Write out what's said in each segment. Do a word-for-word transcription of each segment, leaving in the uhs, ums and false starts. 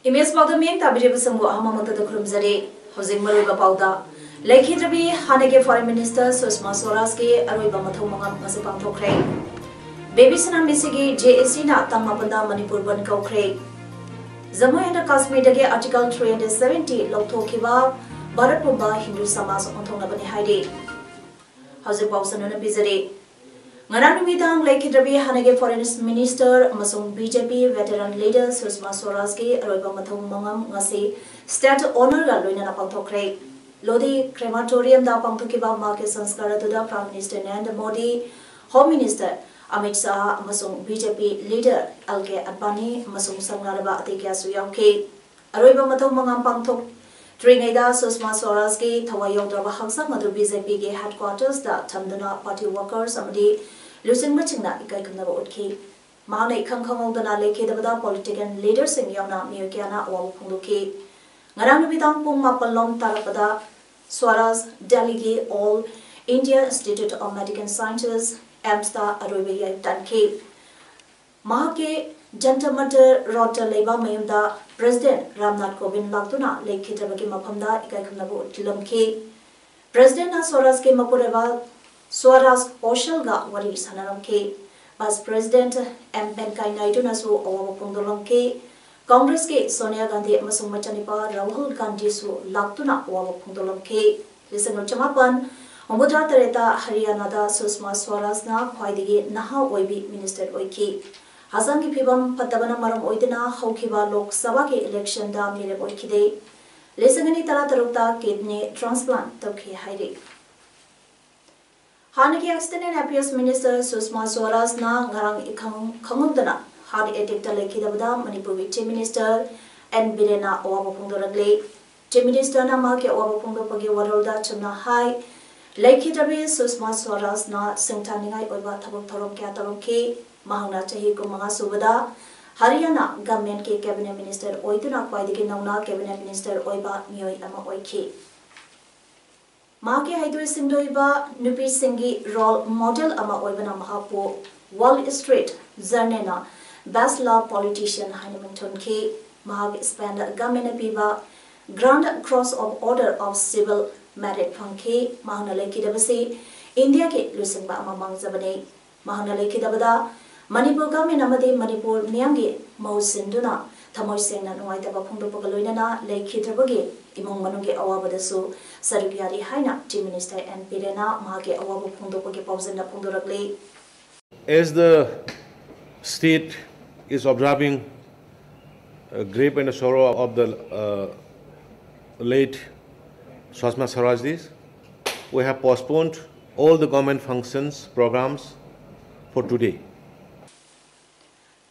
Image ꯄꯥꯎꯗꯝ ꯃꯤꯠꯌꯦꯡ ꯇꯥꯕꯤꯔꯤꯕꯁꯤꯡꯕꯨ ꯑꯍꯥꯟꯕ ꯃꯛꯇꯗ ꯈꯨꯔꯨꯝꯖꯔꯤ꯫ ꯍꯧꯖꯤꯛ ꯃꯔꯨꯑꯣꯏꯕ ꯄꯥꯎꯗ, ꯂꯩꯈꯤꯗ꯭ꯔꯕꯤ ꯍꯥꯟꯅꯒꯤ Foreign Minister ꯁꯨꯁꯃꯥ ꯁ꯭ꯋꯔꯥꯖꯀꯤ ꯑꯔꯣꯏꯕ ꯃꯊꯧ ꯃꯉꯝ ꯉꯁꯤ ꯄꯥꯡꯊꯣꯛꯈ꯭ꯔꯦ꯫ ꯕꯦꯕꯤ ꯁꯅꯥ ꯃꯤꯠꯁꯤꯒꯤ J A Cꯅ ꯇꯥꯡ ꯃꯥꯄꯟꯗ ꯃꯅꯤꯄꯨꯔ ꯕꯟꯗ ꯀꯧꯈ꯭ꯔꯦ꯫ Jammu and ꯀꯥꯁꯃꯤꯔꯗꯒꯤ Article three hundred seventy ꯂꯧꯊꯣꯛꯈꯤꯕ ꯚꯥꯔꯠ ꯄꯨꯝꯕ ꯍꯤꯟꯗꯨ ꯁꯃꯥꯖ ꯑꯣꯟꯊꯣꯛꯅꯕꯅꯤ ꯍꯥꯏꯔꯤ꯫ ꯍꯧꯖꯤꯛ ꯄꯥꯎ ꯁꯟꯗꯣꯛꯅ ꯄꯤꯖꯔꯤ꯫ ꯉꯔꯥꯡ ꯅꯨꯃꯤꯗꯥꯡ ꯂꯩꯈꯤꯗ꯭ꯔꯕꯤ ꯍꯥꯟꯅꯒꯤ Foreign Minister ꯑꯃꯁꯨꯡ B J P veteran leader ꯁꯨꯁꯃꯥ ꯁ꯭ꯋꯔꯥꯖꯀꯤ ꯑꯔꯣꯏꯕ ꯃꯊꯧ ꯃꯉꯝ ꯉꯁꯤ State Honourꯒ ꯂꯣꯏꯅꯅ ꯄꯥꯡꯊꯣꯛꯈ꯭ꯔꯦ꯫ ꯂꯣꯙꯤ Crematoriumꯗ ꯄꯥꯡꯊꯣꯛꯈꯤꯕ ꯃꯍꯥꯛꯀꯤ ꯁꯪꯁꯀꯥꯔ ꯑꯗꯨꯗ Prime Minister Narendra Modi, Home Minister Amit Shah ꯑꯃꯁꯨꯡ B J P leader L K Advani ꯑꯃꯁꯨꯡ ꯁꯪꯒꯥꯔꯕ ꯑꯇꯩ ꯀꯌꯥꯁꯨ ꯌꯥꯎꯈꯤ꯫ ꯑꯔꯣꯏꯕ ꯃꯊꯧ ꯃꯉꯝ ꯄꯥꯡꯊꯣꯛꯇ꯭ꯔꯤꯉꯩꯗ ꯁꯨꯁꯃꯥ ꯁ꯭ꯋꯔꯥꯖꯀꯤ ꯊꯋꯥꯏ ꯌꯥꯎꯗ꯭ꯔꯕ ꯍꯛꯆꯥꯡ ꯑꯗꯨ B J Pꯒꯤ headquartersꯇ ꯊꯝꯗꯨꯅ party workers ꯑꯃꯗꯤ ꯂꯨꯆꯤꯡꯕꯁꯤꯡꯅ ꯏꯀꯥꯏ ꯈꯨꯝꯅꯕ ꯎꯠꯈꯤ꯫ ꯃꯍꯥꯛꯅ ꯏꯈꯪ ꯈꯪꯍꯧꯗꯅ ꯂꯩꯈꯤꯗꯕꯗ political leaderꯁꯤꯡ ꯌꯥꯎꯅ ꯃꯤꯑꯣꯏ ꯀꯌꯥꯅ ꯑꯋꯥꯕ ꯐꯣꯡꯗꯣꯛꯈꯤ꯫ ꯉꯔꯥꯡ ꯅꯨꯃꯤꯗꯥꯡ ꯄꯨꯡ ꯃꯥꯄꯟ ꯂꯣꯝ ꯇꯥꯔꯛꯄꯗ ꯁ꯭ꯋꯔꯥꯖ ꯗꯦꯜꯂꯤꯒꯤ All India Institute of Medical Sciences, AIIMSꯇ ꯑꯔꯣꯏꯕ ꯌꯥꯏꯐ ꯇꯥꯟꯈꯤ꯫ ꯃꯍꯥꯛꯀꯤ ꯖꯟꯇꯔ ꯃꯟꯇꯔ ꯔꯣꯗꯇ ꯂꯩꯕ ꯃꯌꯨꯝꯗ President ꯔꯥꯝꯅꯥꯊ ꯀꯣꯕꯤꯟꯗ ꯂꯥꯛꯇꯨꯅ ꯂꯩꯈꯤꯗ꯭ꯔꯕꯒꯤ ꯃꯐꯝꯗ ꯏꯀꯥꯏ ꯈꯨꯝꯅꯕ ꯎꯠꯂꯝꯈꯤ꯫ Presidentꯅ ꯁ꯭ꯋꯔꯥꯖꯀꯤ ꯃꯄꯨꯔꯣꯏꯕ ꯁ꯭ꯋꯔꯥꯖ ꯄꯣꯁꯜꯒ ꯋꯥꯔꯤ ꯁꯥꯟꯅꯔꯝꯈꯤ꯫ Vice President M ꯚꯦꯡꯀꯩꯌꯥ ꯅꯥꯏꯗꯨꯅꯁꯨ ꯑꯋꯥꯕ ꯐꯣꯡꯗꯣꯛꯂꯝꯈꯤ꯫ Congressꯀꯤ ꯁꯣꯅꯤꯌꯥ ꯒꯥꯟꯙꯤ ꯑꯃꯁꯨꯡ ꯃꯆꯥꯅꯨꯄꯥ ꯔꯥꯍꯨꯜ ꯒꯥꯟꯙꯤꯁꯨ ꯂꯥꯛꯇꯨꯅ ꯑꯋꯥꯕ ꯐꯣꯡꯗꯣꯛꯂꯝꯈꯤ꯫ ꯂꯤꯁꯤꯡ ꯑꯃ ꯆꯃꯥꯄꯟ ꯍꯨꯝꯐꯨꯇꯔꯥ ꯇꯔꯦꯠꯇ ꯍꯔꯤꯌꯥꯅꯥꯗ ꯁꯨꯁꯃꯥ ꯁ꯭ꯋꯔꯥꯖꯅ ꯈ꯭ꯋꯥꯏꯗꯒꯤ ꯅꯍꯥ ꯑꯣꯏꯕꯤ minister ꯑꯣꯏꯈꯤ꯫ ꯍꯛꯆꯥꯡꯒꯤ ꯐꯤꯕꯝ ꯐꯠꯇꯕꯅ ꯃꯔꯝ ꯑꯣꯏꯗꯨꯅ ꯍꯧꯈꯤꯕ ꯂꯣꯛ ꯁꯚꯥꯒꯤ electionꯗ ꯃꯤꯔꯦꯞ ꯑꯣꯏꯈꯤꯗꯦ꯫ ꯂꯤꯁꯤꯡ ꯑꯅꯤ ꯇꯔꯥꯇꯔꯨꯛꯇ kidney transplant ꯇꯧꯈꯤ ꯍꯥꯏꯔꯤ꯫ ꯍꯥꯟꯅꯒꯤ Assistant and Affairs Minister ꯁꯨꯁꯃꯥ ꯁ꯭ꯋꯔꯥꯖꯅ ꯉꯔꯥꯡ ꯏꯈꯪ ꯈꯪꯍꯧꯗꯅ heart attackꯇ ꯂꯩꯈꯤꯗꯕꯗ ꯃꯅꯤꯄꯨꯔꯒꯤ Chief Minister N ꯕꯤꯔꯦꯟꯅ ꯑꯋꯥꯕ ꯐꯣꯡꯗꯣꯔꯛꯂꯤ꯫ Chief Minister ꯅ ꯃꯍꯥꯛꯀꯤ ꯑꯋꯥꯕ ꯐꯣꯡꯗꯣꯛꯄꯒꯤ ꯋꯥꯔꯣꯜꯗ ꯑꯆꯨꯝꯅ ꯍꯥꯏ, ꯂꯩꯈꯤꯗ꯭ꯔꯕꯤ ꯁꯨꯁꯃꯥ ꯁ꯭ꯋꯔꯥꯖꯅ ꯁꯤꯡꯊꯥꯅꯤꯡꯉꯥꯏ ꯑꯣꯏꯕ ꯊꯕꯛ ꯊꯧꯔꯝ ꯀꯌꯥ ꯇꯧꯔꯝꯈꯤ꯫ ꯃꯍꯥꯛꯅ ꯆꯍꯤ ꯀꯨꯟꯃꯉꯥ ꯁꯨꯕꯗ ꯍꯔꯤꯌꯥꯅꯥ ꯒꯚꯔꯟꯃꯦꯟꯠꯀꯤ cabinet minister ꯑꯣꯏꯗꯨꯅ ꯈ꯭ꯋꯥꯏꯗꯒꯤ ꯅꯧꯅ cabinet minister ꯑꯣꯏꯕ ꯃꯤꯑꯣꯏ ꯑꯃ ꯑꯣꯏꯈꯤ꯫ ꯃꯍꯥꯛꯀꯤ ꯍꯩꯊꯣꯏ ꯁꯤꯡꯊꯣꯏꯕ ꯅꯨꯄꯤꯁꯤꯡꯒꯤ role model ꯑꯃ ꯑꯣꯏꯕꯅ ꯃꯍꯥꯛꯄꯨ Wall Street Journalꯅ Best Love Politician ꯍꯥꯏꯅ ꯃꯤꯡꯊꯣꯟꯈꯤ꯫ ꯃꯍꯥꯛ ꯁ꯭ꯄꯦꯟꯗ ꯒꯚꯔꯟꯃꯦꯟꯠꯅ ꯄꯤꯕ Grand Cross of Order of Civil Merit ꯐꯪꯈꯤ꯫ ꯃꯍꯥꯛꯅ ꯂꯩꯈꯤꯗꯕꯁꯤ ꯏꯟꯗꯤꯌꯥꯒꯤ ꯂꯨꯆꯤꯡꯕ ꯑꯃ ꯃꯥꯡꯖꯕꯅꯤ꯫ ꯃꯍꯥꯛꯅ ꯂꯩꯈꯤꯗꯕꯗ ꯃꯅꯤꯄꯨꯔ ꯒꯚꯔꯟꯃꯦꯟꯠ ꯑꯃꯗꯤ ꯃꯅꯤꯄꯨꯔ ꯃꯤꯌꯥꯝꯒꯤ ꯃꯍꯨꯠ ꯁꯤꯟꯗꯨꯅ ꯊꯃꯣꯏ ꯁꯦꯡꯅ ꯅꯨꯡꯉꯥꯏꯇꯕ ꯐꯣꯡꯗꯣꯛꯄꯒ ꯂꯣꯏꯅꯅ ꯂꯩꯈꯤꯗ꯭ꯔꯕꯒꯤ ꯏꯃꯨꯡ ꯃꯅꯨꯡꯒꯤ ꯑꯋꯥꯕꯗꯁꯨ ꯁꯔꯨꯛ ꯌꯥꯔꯤ ꯍꯥꯏꯅ Chief Minister N ꯕꯤꯔꯦꯟꯅ ꯃꯍꯥꯛꯀꯤ ꯑꯋꯥꯕ ꯐꯣꯡꯗꯣꯛꯄꯒꯤ ꯄꯥꯎꯖꯦꯜꯗ ꯐꯣꯡꯗꯣꯔꯛꯂꯤ꯫ As the state is observing uh, grief and sorrow of the uh, late Sushma Swaraj ji, we have postponed all the government functions programs for today.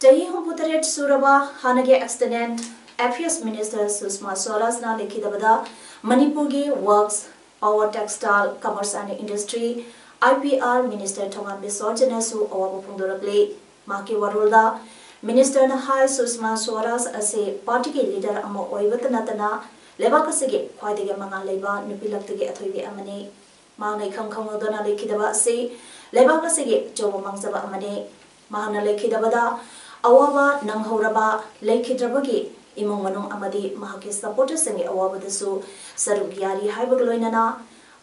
ꯆꯍꯤ ꯍꯨꯝꯐꯨꯇꯔꯦꯠ ꯁꯨꯔꯕ ꯍꯥꯟꯅꯒꯤ External Affairs Minister ꯁꯨꯁꯃꯥ ꯁ꯭ꯋꯔꯥꯖꯅ ꯂꯩꯈꯤꯗꯕꯗ ꯃꯅꯤꯄꯨꯔꯒꯤ Works, Power, Textile, Commerce and Industry, I P R Minister ꯊꯣꯉꯥꯝ ꯕꯤꯁ꯭ꯋꯔꯖꯅꯁꯨ ꯑꯋꯥꯕ ꯐꯣꯡꯗꯣꯔꯛꯂꯤ꯫ ꯃꯍꯥꯛꯀꯤ ꯋꯥꯔꯣꯜꯗ Ministerꯅ ꯍꯥꯏ, ꯁꯨꯁꯃꯥ ꯁ꯭ꯋꯔꯥꯖ ꯑꯁꯤ partyꯒꯤ leader ꯑꯃ ꯑꯣꯏꯕꯇ ꯅꯠꯇꯅ ꯂꯩꯕꯥꯛ ꯑꯁꯤꯒꯤ ꯈ꯭ꯋꯥꯏꯗꯒꯤ ꯃꯉꯥꯜ ꯂꯩꯕ ꯅꯨꯄꯤ ꯂꯛꯇꯒꯤ ꯑꯊꯣꯏꯕꯤ ꯑꯃꯅꯤ꯫ ꯃꯍꯥꯛꯅ ꯏꯈꯪ ꯈꯪꯍꯧꯗꯅ ꯂꯩꯈꯤꯗꯕ ꯑꯁꯤ ꯂꯩꯕꯥꯛ ꯑꯁꯤꯒꯤ ꯑꯆꯧꯕ ꯃꯥꯡꯖꯕ ꯑꯃꯅꯤ꯫ ꯃꯍꯥꯛꯅ ꯂꯩꯈꯤꯗꯕꯗ ꯑꯋꯥꯕ ꯅꯪꯍꯧꯔꯕ, ꯂꯩꯈꯤꯗ꯭ꯔꯕꯒꯤ ꯏꯃꯨꯡ ꯃꯅꯨꯡ ꯑꯃꯗꯤ ꯃꯍꯥꯛꯀꯤ supporterꯁꯤꯡꯒꯤ ꯑꯋꯥꯕꯗꯁꯨ ꯁꯔꯨꯛ ꯌꯥꯔꯤ ꯍꯥꯏꯕꯒ ꯂꯣꯏꯅꯅ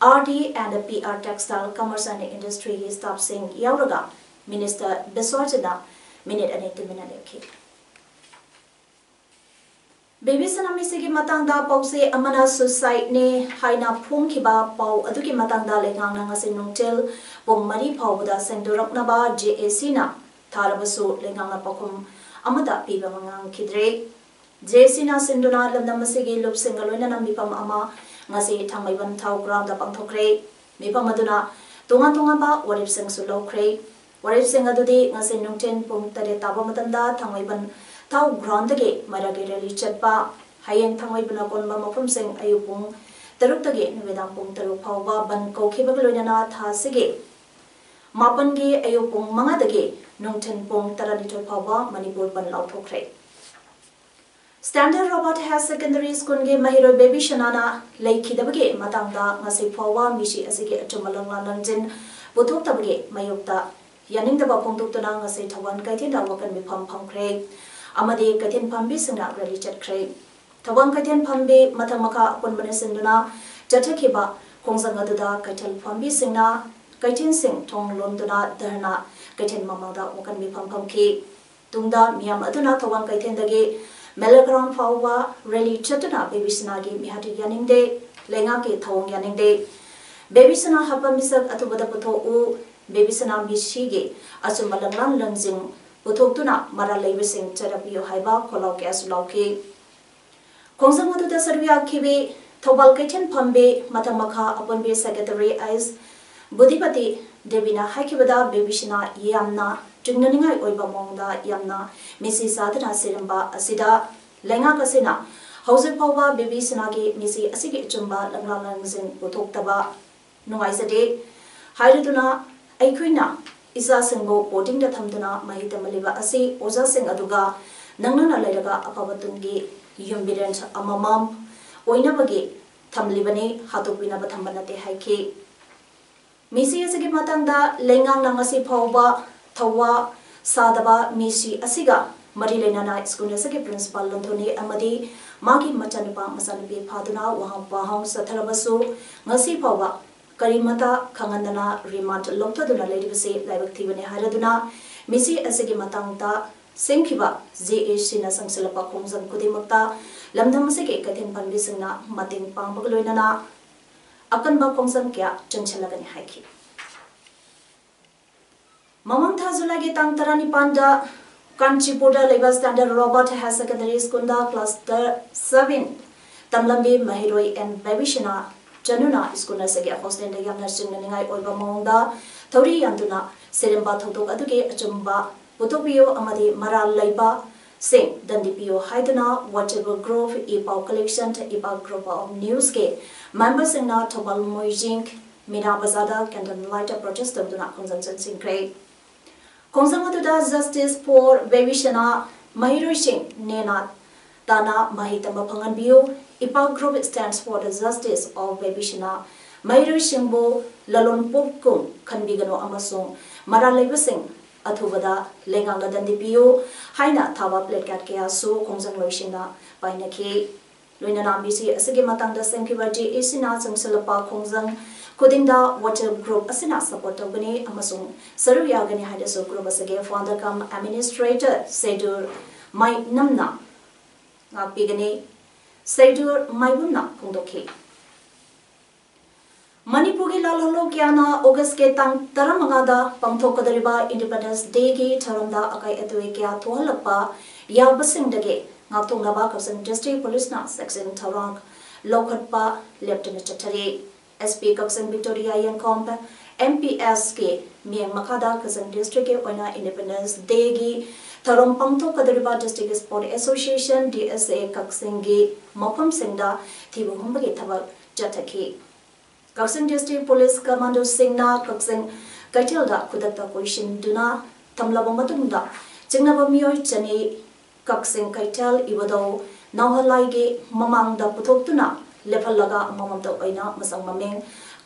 R D and P R Textile Commerce and Industryꯒꯤ staffꯁꯤꯡ ꯌꯥꯎꯔꯒ Minister ꯕꯤꯁ꯭ꯋꯔꯖꯅ minute ꯑꯅꯤ ꯇꯨꯃꯤꯟꯅ ꯂꯦꯞꯈꯤ꯫ ꯕꯦꯕꯤ ꯁꯅꯥꯃꯤꯁꯤꯒꯤ ꯃꯇꯥꯡꯗ ꯄꯥꯎꯆꯦ ꯑꯃꯅ suicideꯅꯦ ꯍꯥꯏꯅ ꯐꯣꯡꯈꯤꯕ ꯄꯥꯎ ꯑꯗꯨꯒꯤ ꯃꯇꯥꯡꯗ ꯂꯩꯉꯥꯛꯅ ꯉꯁꯤ ꯅꯨꯡꯊꯤꯜ ꯄꯨꯡ ꯃꯔꯤ ꯐꯥꯎꯕꯗ ꯁꯦꯡꯗꯣꯔꯛꯅꯕ J A Cꯅ ꯊꯥꯔꯕꯁꯨ ꯂꯩꯉꯥꯛꯅ ꯄꯥꯎꯈꯨꯝ ꯑꯃꯠꯇ ꯄꯤꯕ ꯉꯝꯈꯤꯗ꯭ꯔꯦ꯫ J A Cꯅ ꯁꯤꯟꯗꯨꯅ ꯂꯝꯗꯝ ꯑꯁꯤꯒꯤ ꯂꯨꯞꯁꯤꯡꯒ ꯂꯣꯏꯅꯅ ꯃꯤꯐꯝ ꯑꯃ ꯉꯁꯤ ꯊꯥꯡꯃꯩꯕꯟ ꯊꯥꯎ groundꯗ ꯄꯥꯡꯊꯣꯛꯈ꯭ꯔꯦ꯫ ꯃꯤꯐꯝ ꯑꯗꯨꯅ ꯇꯣꯉꯥꯟ ꯇꯣꯉꯥꯟꯕ ꯋꯥꯔꯦꯞꯁꯤꯡꯁꯨ ꯂꯧꯈ꯭ꯔꯦ꯫ ꯋꯥꯔꯦꯞꯁꯤꯡ ꯑꯗꯨꯗꯤ ꯉꯁꯤ ꯅꯨꯡꯊꯤꯜ ꯄꯨꯡ ꯇꯔꯦꯠ ꯇꯥꯕ ꯃꯇꯝꯗ ꯊꯥꯡꯃꯩꯕꯟ ꯊꯥꯎ groundꯗꯒꯤ ꯃꯩꯔꯥꯒꯤ rally ꯆꯠꯄ, ꯍꯌꯦꯡ ꯊꯥꯡꯃꯩꯕꯟꯅ ꯀꯣꯟꯕ ꯃꯐꯝꯁꯤꯡ ꯑꯌꯨꯛ ꯄꯨꯡ ꯇꯔꯨꯛꯇꯒꯤ ꯅꯨꯃꯤꯗꯥꯡ ꯄꯨꯡ ꯇꯔꯨꯛ ꯐꯥꯎꯕ ꯕꯟ ꯀꯧꯈꯤꯕꯒ ꯂꯣꯏꯅꯅ ꯊꯥ ꯑꯁꯤꯒꯤ ꯃꯥꯄꯟꯒꯤ ꯑꯌꯨꯛ ꯄꯨꯡ ꯃꯉꯥꯗꯒꯤ ꯅꯨꯡꯊꯤꯜ ꯄꯨꯡ ꯇꯔꯥꯅꯤꯊꯣꯏ ꯐꯥꯎꯕ ꯃꯅꯤꯄꯨꯔ ꯕꯟ ꯂꯥꯎꯊꯣꯛꯈ꯭ꯔꯦ꯫ Standard Robert Higher Secondary Schoolꯒꯤ ꯃꯍꯩꯔꯣꯏ ꯕꯦꯕꯤꯁꯅꯥꯅ ꯂꯩꯈꯤꯗꯕꯒꯤ ꯃꯇꯥꯡꯗ ꯉꯁꯤ ꯐꯥꯎꯕ ꯃꯤꯁꯤ ꯑꯁꯤꯒꯤ ꯑꯆꯨꯝꯕ ꯂꯪꯂꯥ ꯂꯪꯖꯤꯟ ꯄꯨꯊꯣꯛꯇꯕꯒꯤ ꯃꯥꯌꯣꯛꯇ ꯌꯥꯅꯤꯡꯗꯕ ꯐꯣꯡꯗꯣꯛꯇꯨꯅ ꯉꯁꯤ ꯊꯧꯕꯥꯜ ꯀꯩꯊꯦꯜꯗ ꯋꯥꯀꯟ ꯃꯤꯐꯝ ꯐꯝꯈ꯭ꯔꯦ ꯑꯃꯗꯤ ꯀꯩꯊꯦꯜ ꯐꯝꯕꯤꯁꯤꯡꯅ ꯔꯦꯂꯤ ꯆꯠꯈ꯭ꯔꯦ꯫ ꯊꯧꯕꯥꯜ ꯀꯩꯊꯦꯜ ꯐꯝꯕꯤ ꯃꯊꯛ ꯃꯈꯥ ꯑꯄꯨꯟꯕꯅ ꯁꯤꯟꯗꯨꯅ ꯆꯠꯊꯈꯤꯕ ꯈꯣꯡꯖꯪ ꯑꯗꯨꯗ ꯀꯩꯊꯦꯜ ꯐꯝꯕꯤꯁꯤꯡꯅ ꯀꯩꯊꯦꯜꯁꯤꯡ ꯊꯣꯡ ꯂꯣꯟꯗꯨꯅ ꯙꯔꯅꯥ ꯀꯩꯊꯦꯜ ꯃꯃꯥꯡꯗ ꯋꯥꯀꯟ ꯃꯤꯐꯝ ꯐꯝꯈꯤ꯫ ꯇꯨꯡꯗ ꯃꯤꯌꯥꯝ ꯑꯗꯨꯅ ꯊꯧꯕꯥꯜ ꯀꯩꯊꯦꯜꯗꯒꯤ ꯃꯦꯂꯥ ꯒ꯭ꯔꯥꯎꯟ ꯐꯥꯎꯕ ꯔꯦꯂꯤ ꯆꯠꯇꯨꯅ ꯕꯦꯕꯤꯁꯅꯥꯒꯤ ꯃꯤꯍꯥꯠ ꯌꯥꯅꯤꯡꯗꯦ, ꯂꯩꯉꯥꯛꯀꯤ ꯊꯧꯑꯣꯡ ꯌꯥꯅꯤꯡꯗꯦ, ꯕꯦꯕꯤꯁꯅꯥ ꯍꯥꯠꯄ ꯃꯤꯁꯛ ꯑꯊꯨꯕꯗ ꯄꯨꯊꯣꯛꯎ, ꯕꯦꯕꯤꯁꯅꯥ ꯃꯤꯁꯤꯒꯤ ꯑꯆꯨꯝꯕ ꯂꯪꯂꯥꯟ ꯂꯪꯖꯤꯡ ꯄꯨꯊꯣꯛꯇꯨꯅ ꯃꯔꯥꯜ ꯂꯩꯕꯁꯤꯡ ꯆꯩꯔꯛꯄꯤꯌꯨ ꯍꯥꯏꯕ ꯈꯣꯜꯂꯥꯎ ꯀꯌꯥꯁꯨ ꯂꯥꯎꯈꯤ꯫ ꯈꯣꯡꯖꯪ ꯑꯗꯨꯗ ꯁꯔꯨꯛ ꯌꯥꯈꯤꯕꯤ ꯊꯧꯕꯥꯜ ꯀꯩꯊꯦꯜ ꯐꯝꯕꯤ ꯃꯊꯛ ꯃꯈꯥ ꯑꯄꯨꯟꯕꯤ ꯁꯦꯀ꯭ꯔꯦꯇꯔꯤ ꯑꯩꯁ ꯕꯨꯙꯤꯄꯇꯤ ꯗꯦꯕꯤꯅ ꯍꯥꯏꯈꯤꯕꯗ, ꯕꯦꯕꯤꯁꯤꯅ ꯌꯥꯝꯅ ꯆꯤꯡꯅꯅꯤꯡꯉꯥꯏ ꯑꯣꯏꯕ ꯃꯑꯣꯡꯗ ꯌꯥꯝꯅ ꯃꯤꯁꯤ ꯆꯥꯗꯅ ꯁꯤꯔꯝꯕ ꯑꯁꯤꯗ ꯂꯩꯉꯥꯛ ꯑꯁꯤꯅ ꯍꯧꯖꯤꯛ ꯐꯥꯎꯕ ꯕꯦꯕꯤꯁꯤꯅꯥꯒꯤ ꯃꯤꯁꯤ ꯑꯁꯤꯒꯤ ꯑꯆꯨꯝꯕ ꯂꯪꯂꯥ ꯂꯪꯖꯤꯡ ꯄꯨꯊꯣꯛꯇꯕ ꯅꯨꯡꯉꯥꯏꯖꯗꯦ ꯍꯥꯏꯔꯗꯨꯅ ꯑꯩꯈꯣꯏꯅ ꯏꯆꯥꯁꯤꯡꯕꯨ ꯕꯣꯔꯗꯤꯡꯗ ꯊꯝꯗꯨꯅ ꯃꯍꯩ ꯇꯝꯍꯜꯂꯤꯕ ꯑꯁꯤ ꯑꯣꯖꯥꯁꯤꯡ ꯑꯗꯨꯒ ꯅꯛꯅꯅ ꯂꯩꯔꯒ ꯑꯐꯕ ꯇꯨꯡꯒꯤ ꯌꯨꯝꯕꯤꯔꯦꯟ ꯑꯃꯃꯝ ꯑꯣꯏꯅꯕꯒꯤ ꯊꯝꯂꯤꯕꯅꯤ, ꯍꯥꯠꯇꯣꯛꯄꯤꯅꯕ ꯊꯝꯕ ꯅꯠꯇꯦ ꯍꯥꯏꯈꯤ꯫ ꯃꯤꯁꯤ ꯑꯁꯤꯒꯤ ꯃꯇꯥꯡꯗ ꯂꯩꯉꯥꯛꯅ ꯉꯁꯤ ꯐꯥꯎꯕ ꯊꯧꯋꯥ ꯁꯥꯗꯕ ꯃꯤꯁꯤ ꯑꯁꯤꯒ ꯃꯔꯤ ꯂꯩꯅꯅ ꯁ꯭ꯀꯨꯜ ꯑꯁꯤꯒꯤ ꯄ꯭ꯔꯤꯟꯁꯤꯄꯥꯜ ꯂꯟꯊꯣꯅꯤ ꯑꯃꯗꯤ ꯃꯥꯒꯤ ꯃꯆꯥꯅꯨꯄꯥ ꯃꯆꯥꯅꯨꯄꯤ ꯐꯥꯗꯨꯅ ꯋꯥꯍꯪ ꯄꯥꯎꯍꯪ ꯆꯠꯊꯔꯕꯁꯨ ꯉꯁꯤ ꯐꯥꯎꯕ ꯀꯔꯤꯃꯇ ꯈꯪꯍꯟꯗꯅ ꯔꯤꯃꯥꯟꯗ ꯂꯧꯊꯗꯨꯅ ꯂꯩꯔꯤꯕꯁꯤ ꯂꯥꯏꯕꯛ ꯊꯤꯕꯅꯤ ꯍꯥꯏꯔꯗꯨꯅ ꯃꯤꯁꯤ ꯑꯁꯤꯒꯤ ꯃꯇꯥꯡꯗ ꯁꯦꯝꯈꯤꯕ ꯖꯦ ꯑꯦ ꯁꯤꯅ ꯆꯪꯁꯤꯜꯂꯛꯄ ꯈꯣꯡꯖꯪ ꯈꯨꯗꯤꯡꯃꯛꯇ ꯂꯝꯗꯝ ꯑꯁꯤꯒꯤ ꯀꯩꯊꯦꯜ ꯐꯝꯕꯤꯁꯤꯡꯅ ꯃꯇꯦꯡ ꯄꯥꯡꯕꯒ ꯂꯣꯏꯅꯅ ꯑꯀꯟꯕ ꯈꯣꯡꯖꯪ ꯀꯌꯥ ꯆꯪꯁꯤꯜꯂꯒꯅꯤ ꯍꯥꯏꯈꯤ꯫ ꯃꯃꯥꯡ ꯊꯥ ꯖꯨꯂꯥꯏꯒꯤ ꯇꯥꯡ ꯇꯔꯥꯅꯤꯄꯥꯟꯗ ꯀꯥꯟꯆꯤꯄꯨꯔꯗ ꯂꯩꯕ Standard Robert Higher Secondary Schoolꯗ class seven ꯇꯝꯂꯝꯕꯤ ꯃꯍꯩꯔꯣꯏ ꯑꯦꯟ ꯕꯦꯕꯤꯁꯤꯅꯥ ꯆꯅꯨꯅ ꯁ꯭ꯀꯨꯜ ꯑꯁꯤꯒꯤ ꯍꯣꯁꯇꯦꯜꯗ ꯌꯥꯝꯅ ꯆꯤꯡꯅꯅꯤꯡꯉꯥꯏ ꯑꯣꯏꯕ ꯃꯑꯣꯡꯗ ꯊꯧꯔꯤ ꯌꯥꯟꯗꯨꯅ ꯁꯤꯔꯝꯕ ꯊꯧꯗꯣꯛ ꯑꯗꯨꯒꯤ ꯑꯆꯨꯝꯕ ꯄꯨꯊꯣꯛꯄꯤꯌꯨ ꯑꯃꯗꯤ ꯃꯔꯥꯜ ꯂꯩꯕ ꯁꯤꯡ ꯗꯟꯗꯤ ꯄꯤꯌꯨ ꯍꯥꯏꯗꯨꯅ WhatsApp group ꯏ ꯄꯥꯎ collection, ꯏ ꯄꯥꯎ group of newsꯀꯤ memberꯁꯤꯡꯅ ꯊꯧꯕꯥꯜ ꯃꯣꯏꯖꯤꯡ ꯃꯤꯅꯥ ꯕꯖꯥꯔꯗ candle light protest ꯇꯧꯗꯨꯅ ꯈꯣꯡꯖꯪ ꯆꯪꯁꯤꯟꯈ꯭ꯔꯦ꯫ ꯈꯣꯡꯖꯪ ꯑꯗꯨꯗ Justice for ꯕꯦꯕꯤꯁꯅꯥ, ꯃꯍꯩꯔꯣꯏꯁꯤꯡ ꯅꯦꯅꯥ ꯇꯥꯅ ꯃꯍꯩ ꯇꯝꯕ ꯐꯪꯍꯟꯕꯤꯌꯨ, ꯏ ꯄꯥꯎ group stands for the justice of ꯕꯦꯕꯤꯁꯅꯥ, ꯃꯍꯩꯔꯣꯏꯁꯤꯡꯕꯨ ꯂꯂꯣꯟ ꯄꯣꯠꯀꯨꯝ ꯈꯟꯕꯤꯒꯅꯨ ꯑꯃꯁꯨꯡ ꯃꯔꯥꯜ ꯂꯩꯕꯁꯤꯡ ꯑꯊꯨꯕꯗ ꯂꯩꯉꯥꯛꯅ ꯗꯟꯗꯤ ꯄꯤꯌꯨ ꯍꯥꯏꯅ ꯊꯥꯕ placard ꯀꯌꯥꯁꯨ ꯈꯣꯡꯖꯪꯂꯣꯏꯁꯤꯡꯅ ꯄꯥꯏꯅꯈꯤ꯫ ꯂꯣꯏꯅꯅ ꯃꯤꯁꯤ ꯑꯁꯤꯒꯤ ꯃꯇꯥꯡꯗ ꯁꯦꯝꯈꯤꯕ ꯖꯦ ꯑꯦ ꯁꯤꯅ ꯆꯪꯁꯤꯜꯂꯛꯄ ꯈꯣꯡꯖꯪ ꯈꯨꯗꯤꯡꯗ WhatsApp group ꯑꯁꯤꯅ support ꯇꯧꯒꯅꯤ ꯑꯃꯁꯨꯡ ꯁꯔꯨꯛ ꯌꯥꯒꯅꯤ ꯍꯥꯏꯅꯁꯨ group ꯑꯁꯤꯒꯤ founder cum administrator ꯁꯦꯗꯨꯔ ꯃꯥꯏꯅꯝꯅ ꯉꯥꯛꯄꯤꯒꯅꯤ, ꯁꯦꯗꯨꯔ ꯃꯥꯏꯕꯝꯅ ꯐꯣꯡꯗꯣꯛꯈꯤ꯫ ꯃꯅꯤꯄꯨꯔꯒꯤ ꯂꯥꯜꯍꯧꯂꯨꯞ ꯀꯌꯥꯅ ꯑꯣꯒꯁꯀꯤ ꯇꯥꯡ ꯇꯔꯥꯃꯉꯥꯗ ꯄꯥꯡꯊꯣꯛꯀꯗꯧꯔꯤꯕ Independence Dayꯒꯤ ꯊꯧꯔꯝꯗ ꯑꯀꯥꯏ ꯑꯇꯣꯏ ꯀꯌꯥ ꯊꯣꯛꯍꯜꯂꯛꯄ ꯌꯥꯎꯕꯁꯤꯡꯗꯒꯤ ꯉꯥꯛꯊꯣꯛꯅꯕ ꯀꯛꯆꯤꯡ district policeꯅ ꯆꯦꯛꯁꯤꯟ ꯊꯧꯔꯥꯡ ꯂꯧꯈꯠꯄ ꯂꯦꯞꯇꯅ ꯆꯠꯊꯔꯤ꯫ SP ꯀꯛꯆꯤꯡ ꯕꯤꯛꯇꯣꯔꯤꯌꯥ ꯌꯦꯡꯈꯣꯝ, MPSꯀꯤ ꯃꯤꯠꯌꯦꯡ ꯃꯈꯥꯗ ꯀꯛꯆꯤꯡ districtꯀꯤ ꯑꯣꯏꯅ Independence Dayꯒꯤ ꯊꯧꯔꯝ ꯄꯥꯡꯊꯣꯛꯀꯗꯧꯔꯤꯕ District Sports Association, DSA, ꯀꯛꯆꯤꯡꯒꯤ ꯃꯐꯝꯁꯤꯡꯗ ꯊꯤꯕ ꯍꯨꯝꯕꯒꯤ ꯊꯕꯛ ꯆꯠꯊꯈꯤ꯫ ꯀꯛꯆꯤꯡ district police commandoꯁꯤꯡꯅ ꯀꯛꯆꯤꯡ ꯀꯩꯊꯦꯜꯗ ꯈꯨꯗꯛꯇ ꯀꯣꯏꯁꯤꯟꯗꯨꯅ ꯊꯝꯂꯕ ꯃꯇꯨꯡꯗ ꯆꯤꯡꯅꯕ ꯃꯤꯑꯣꯏ ꯆꯅꯤ ꯀꯛꯆꯤꯡ ꯀꯩꯊꯦꯜ ꯏꯕꯨꯙꯧ ꯅꯥꯎꯍꯜꯂꯥꯏꯒꯤ ꯃꯃꯥꯡꯗ ꯄꯨꯊꯣꯛꯇꯨꯅ ꯂꯦꯞꯍꯜꯂꯒ ꯑꯃꯃꯝꯇ ꯑꯣꯏꯅ ꯃꯁꯛ ꯃꯃꯤꯡ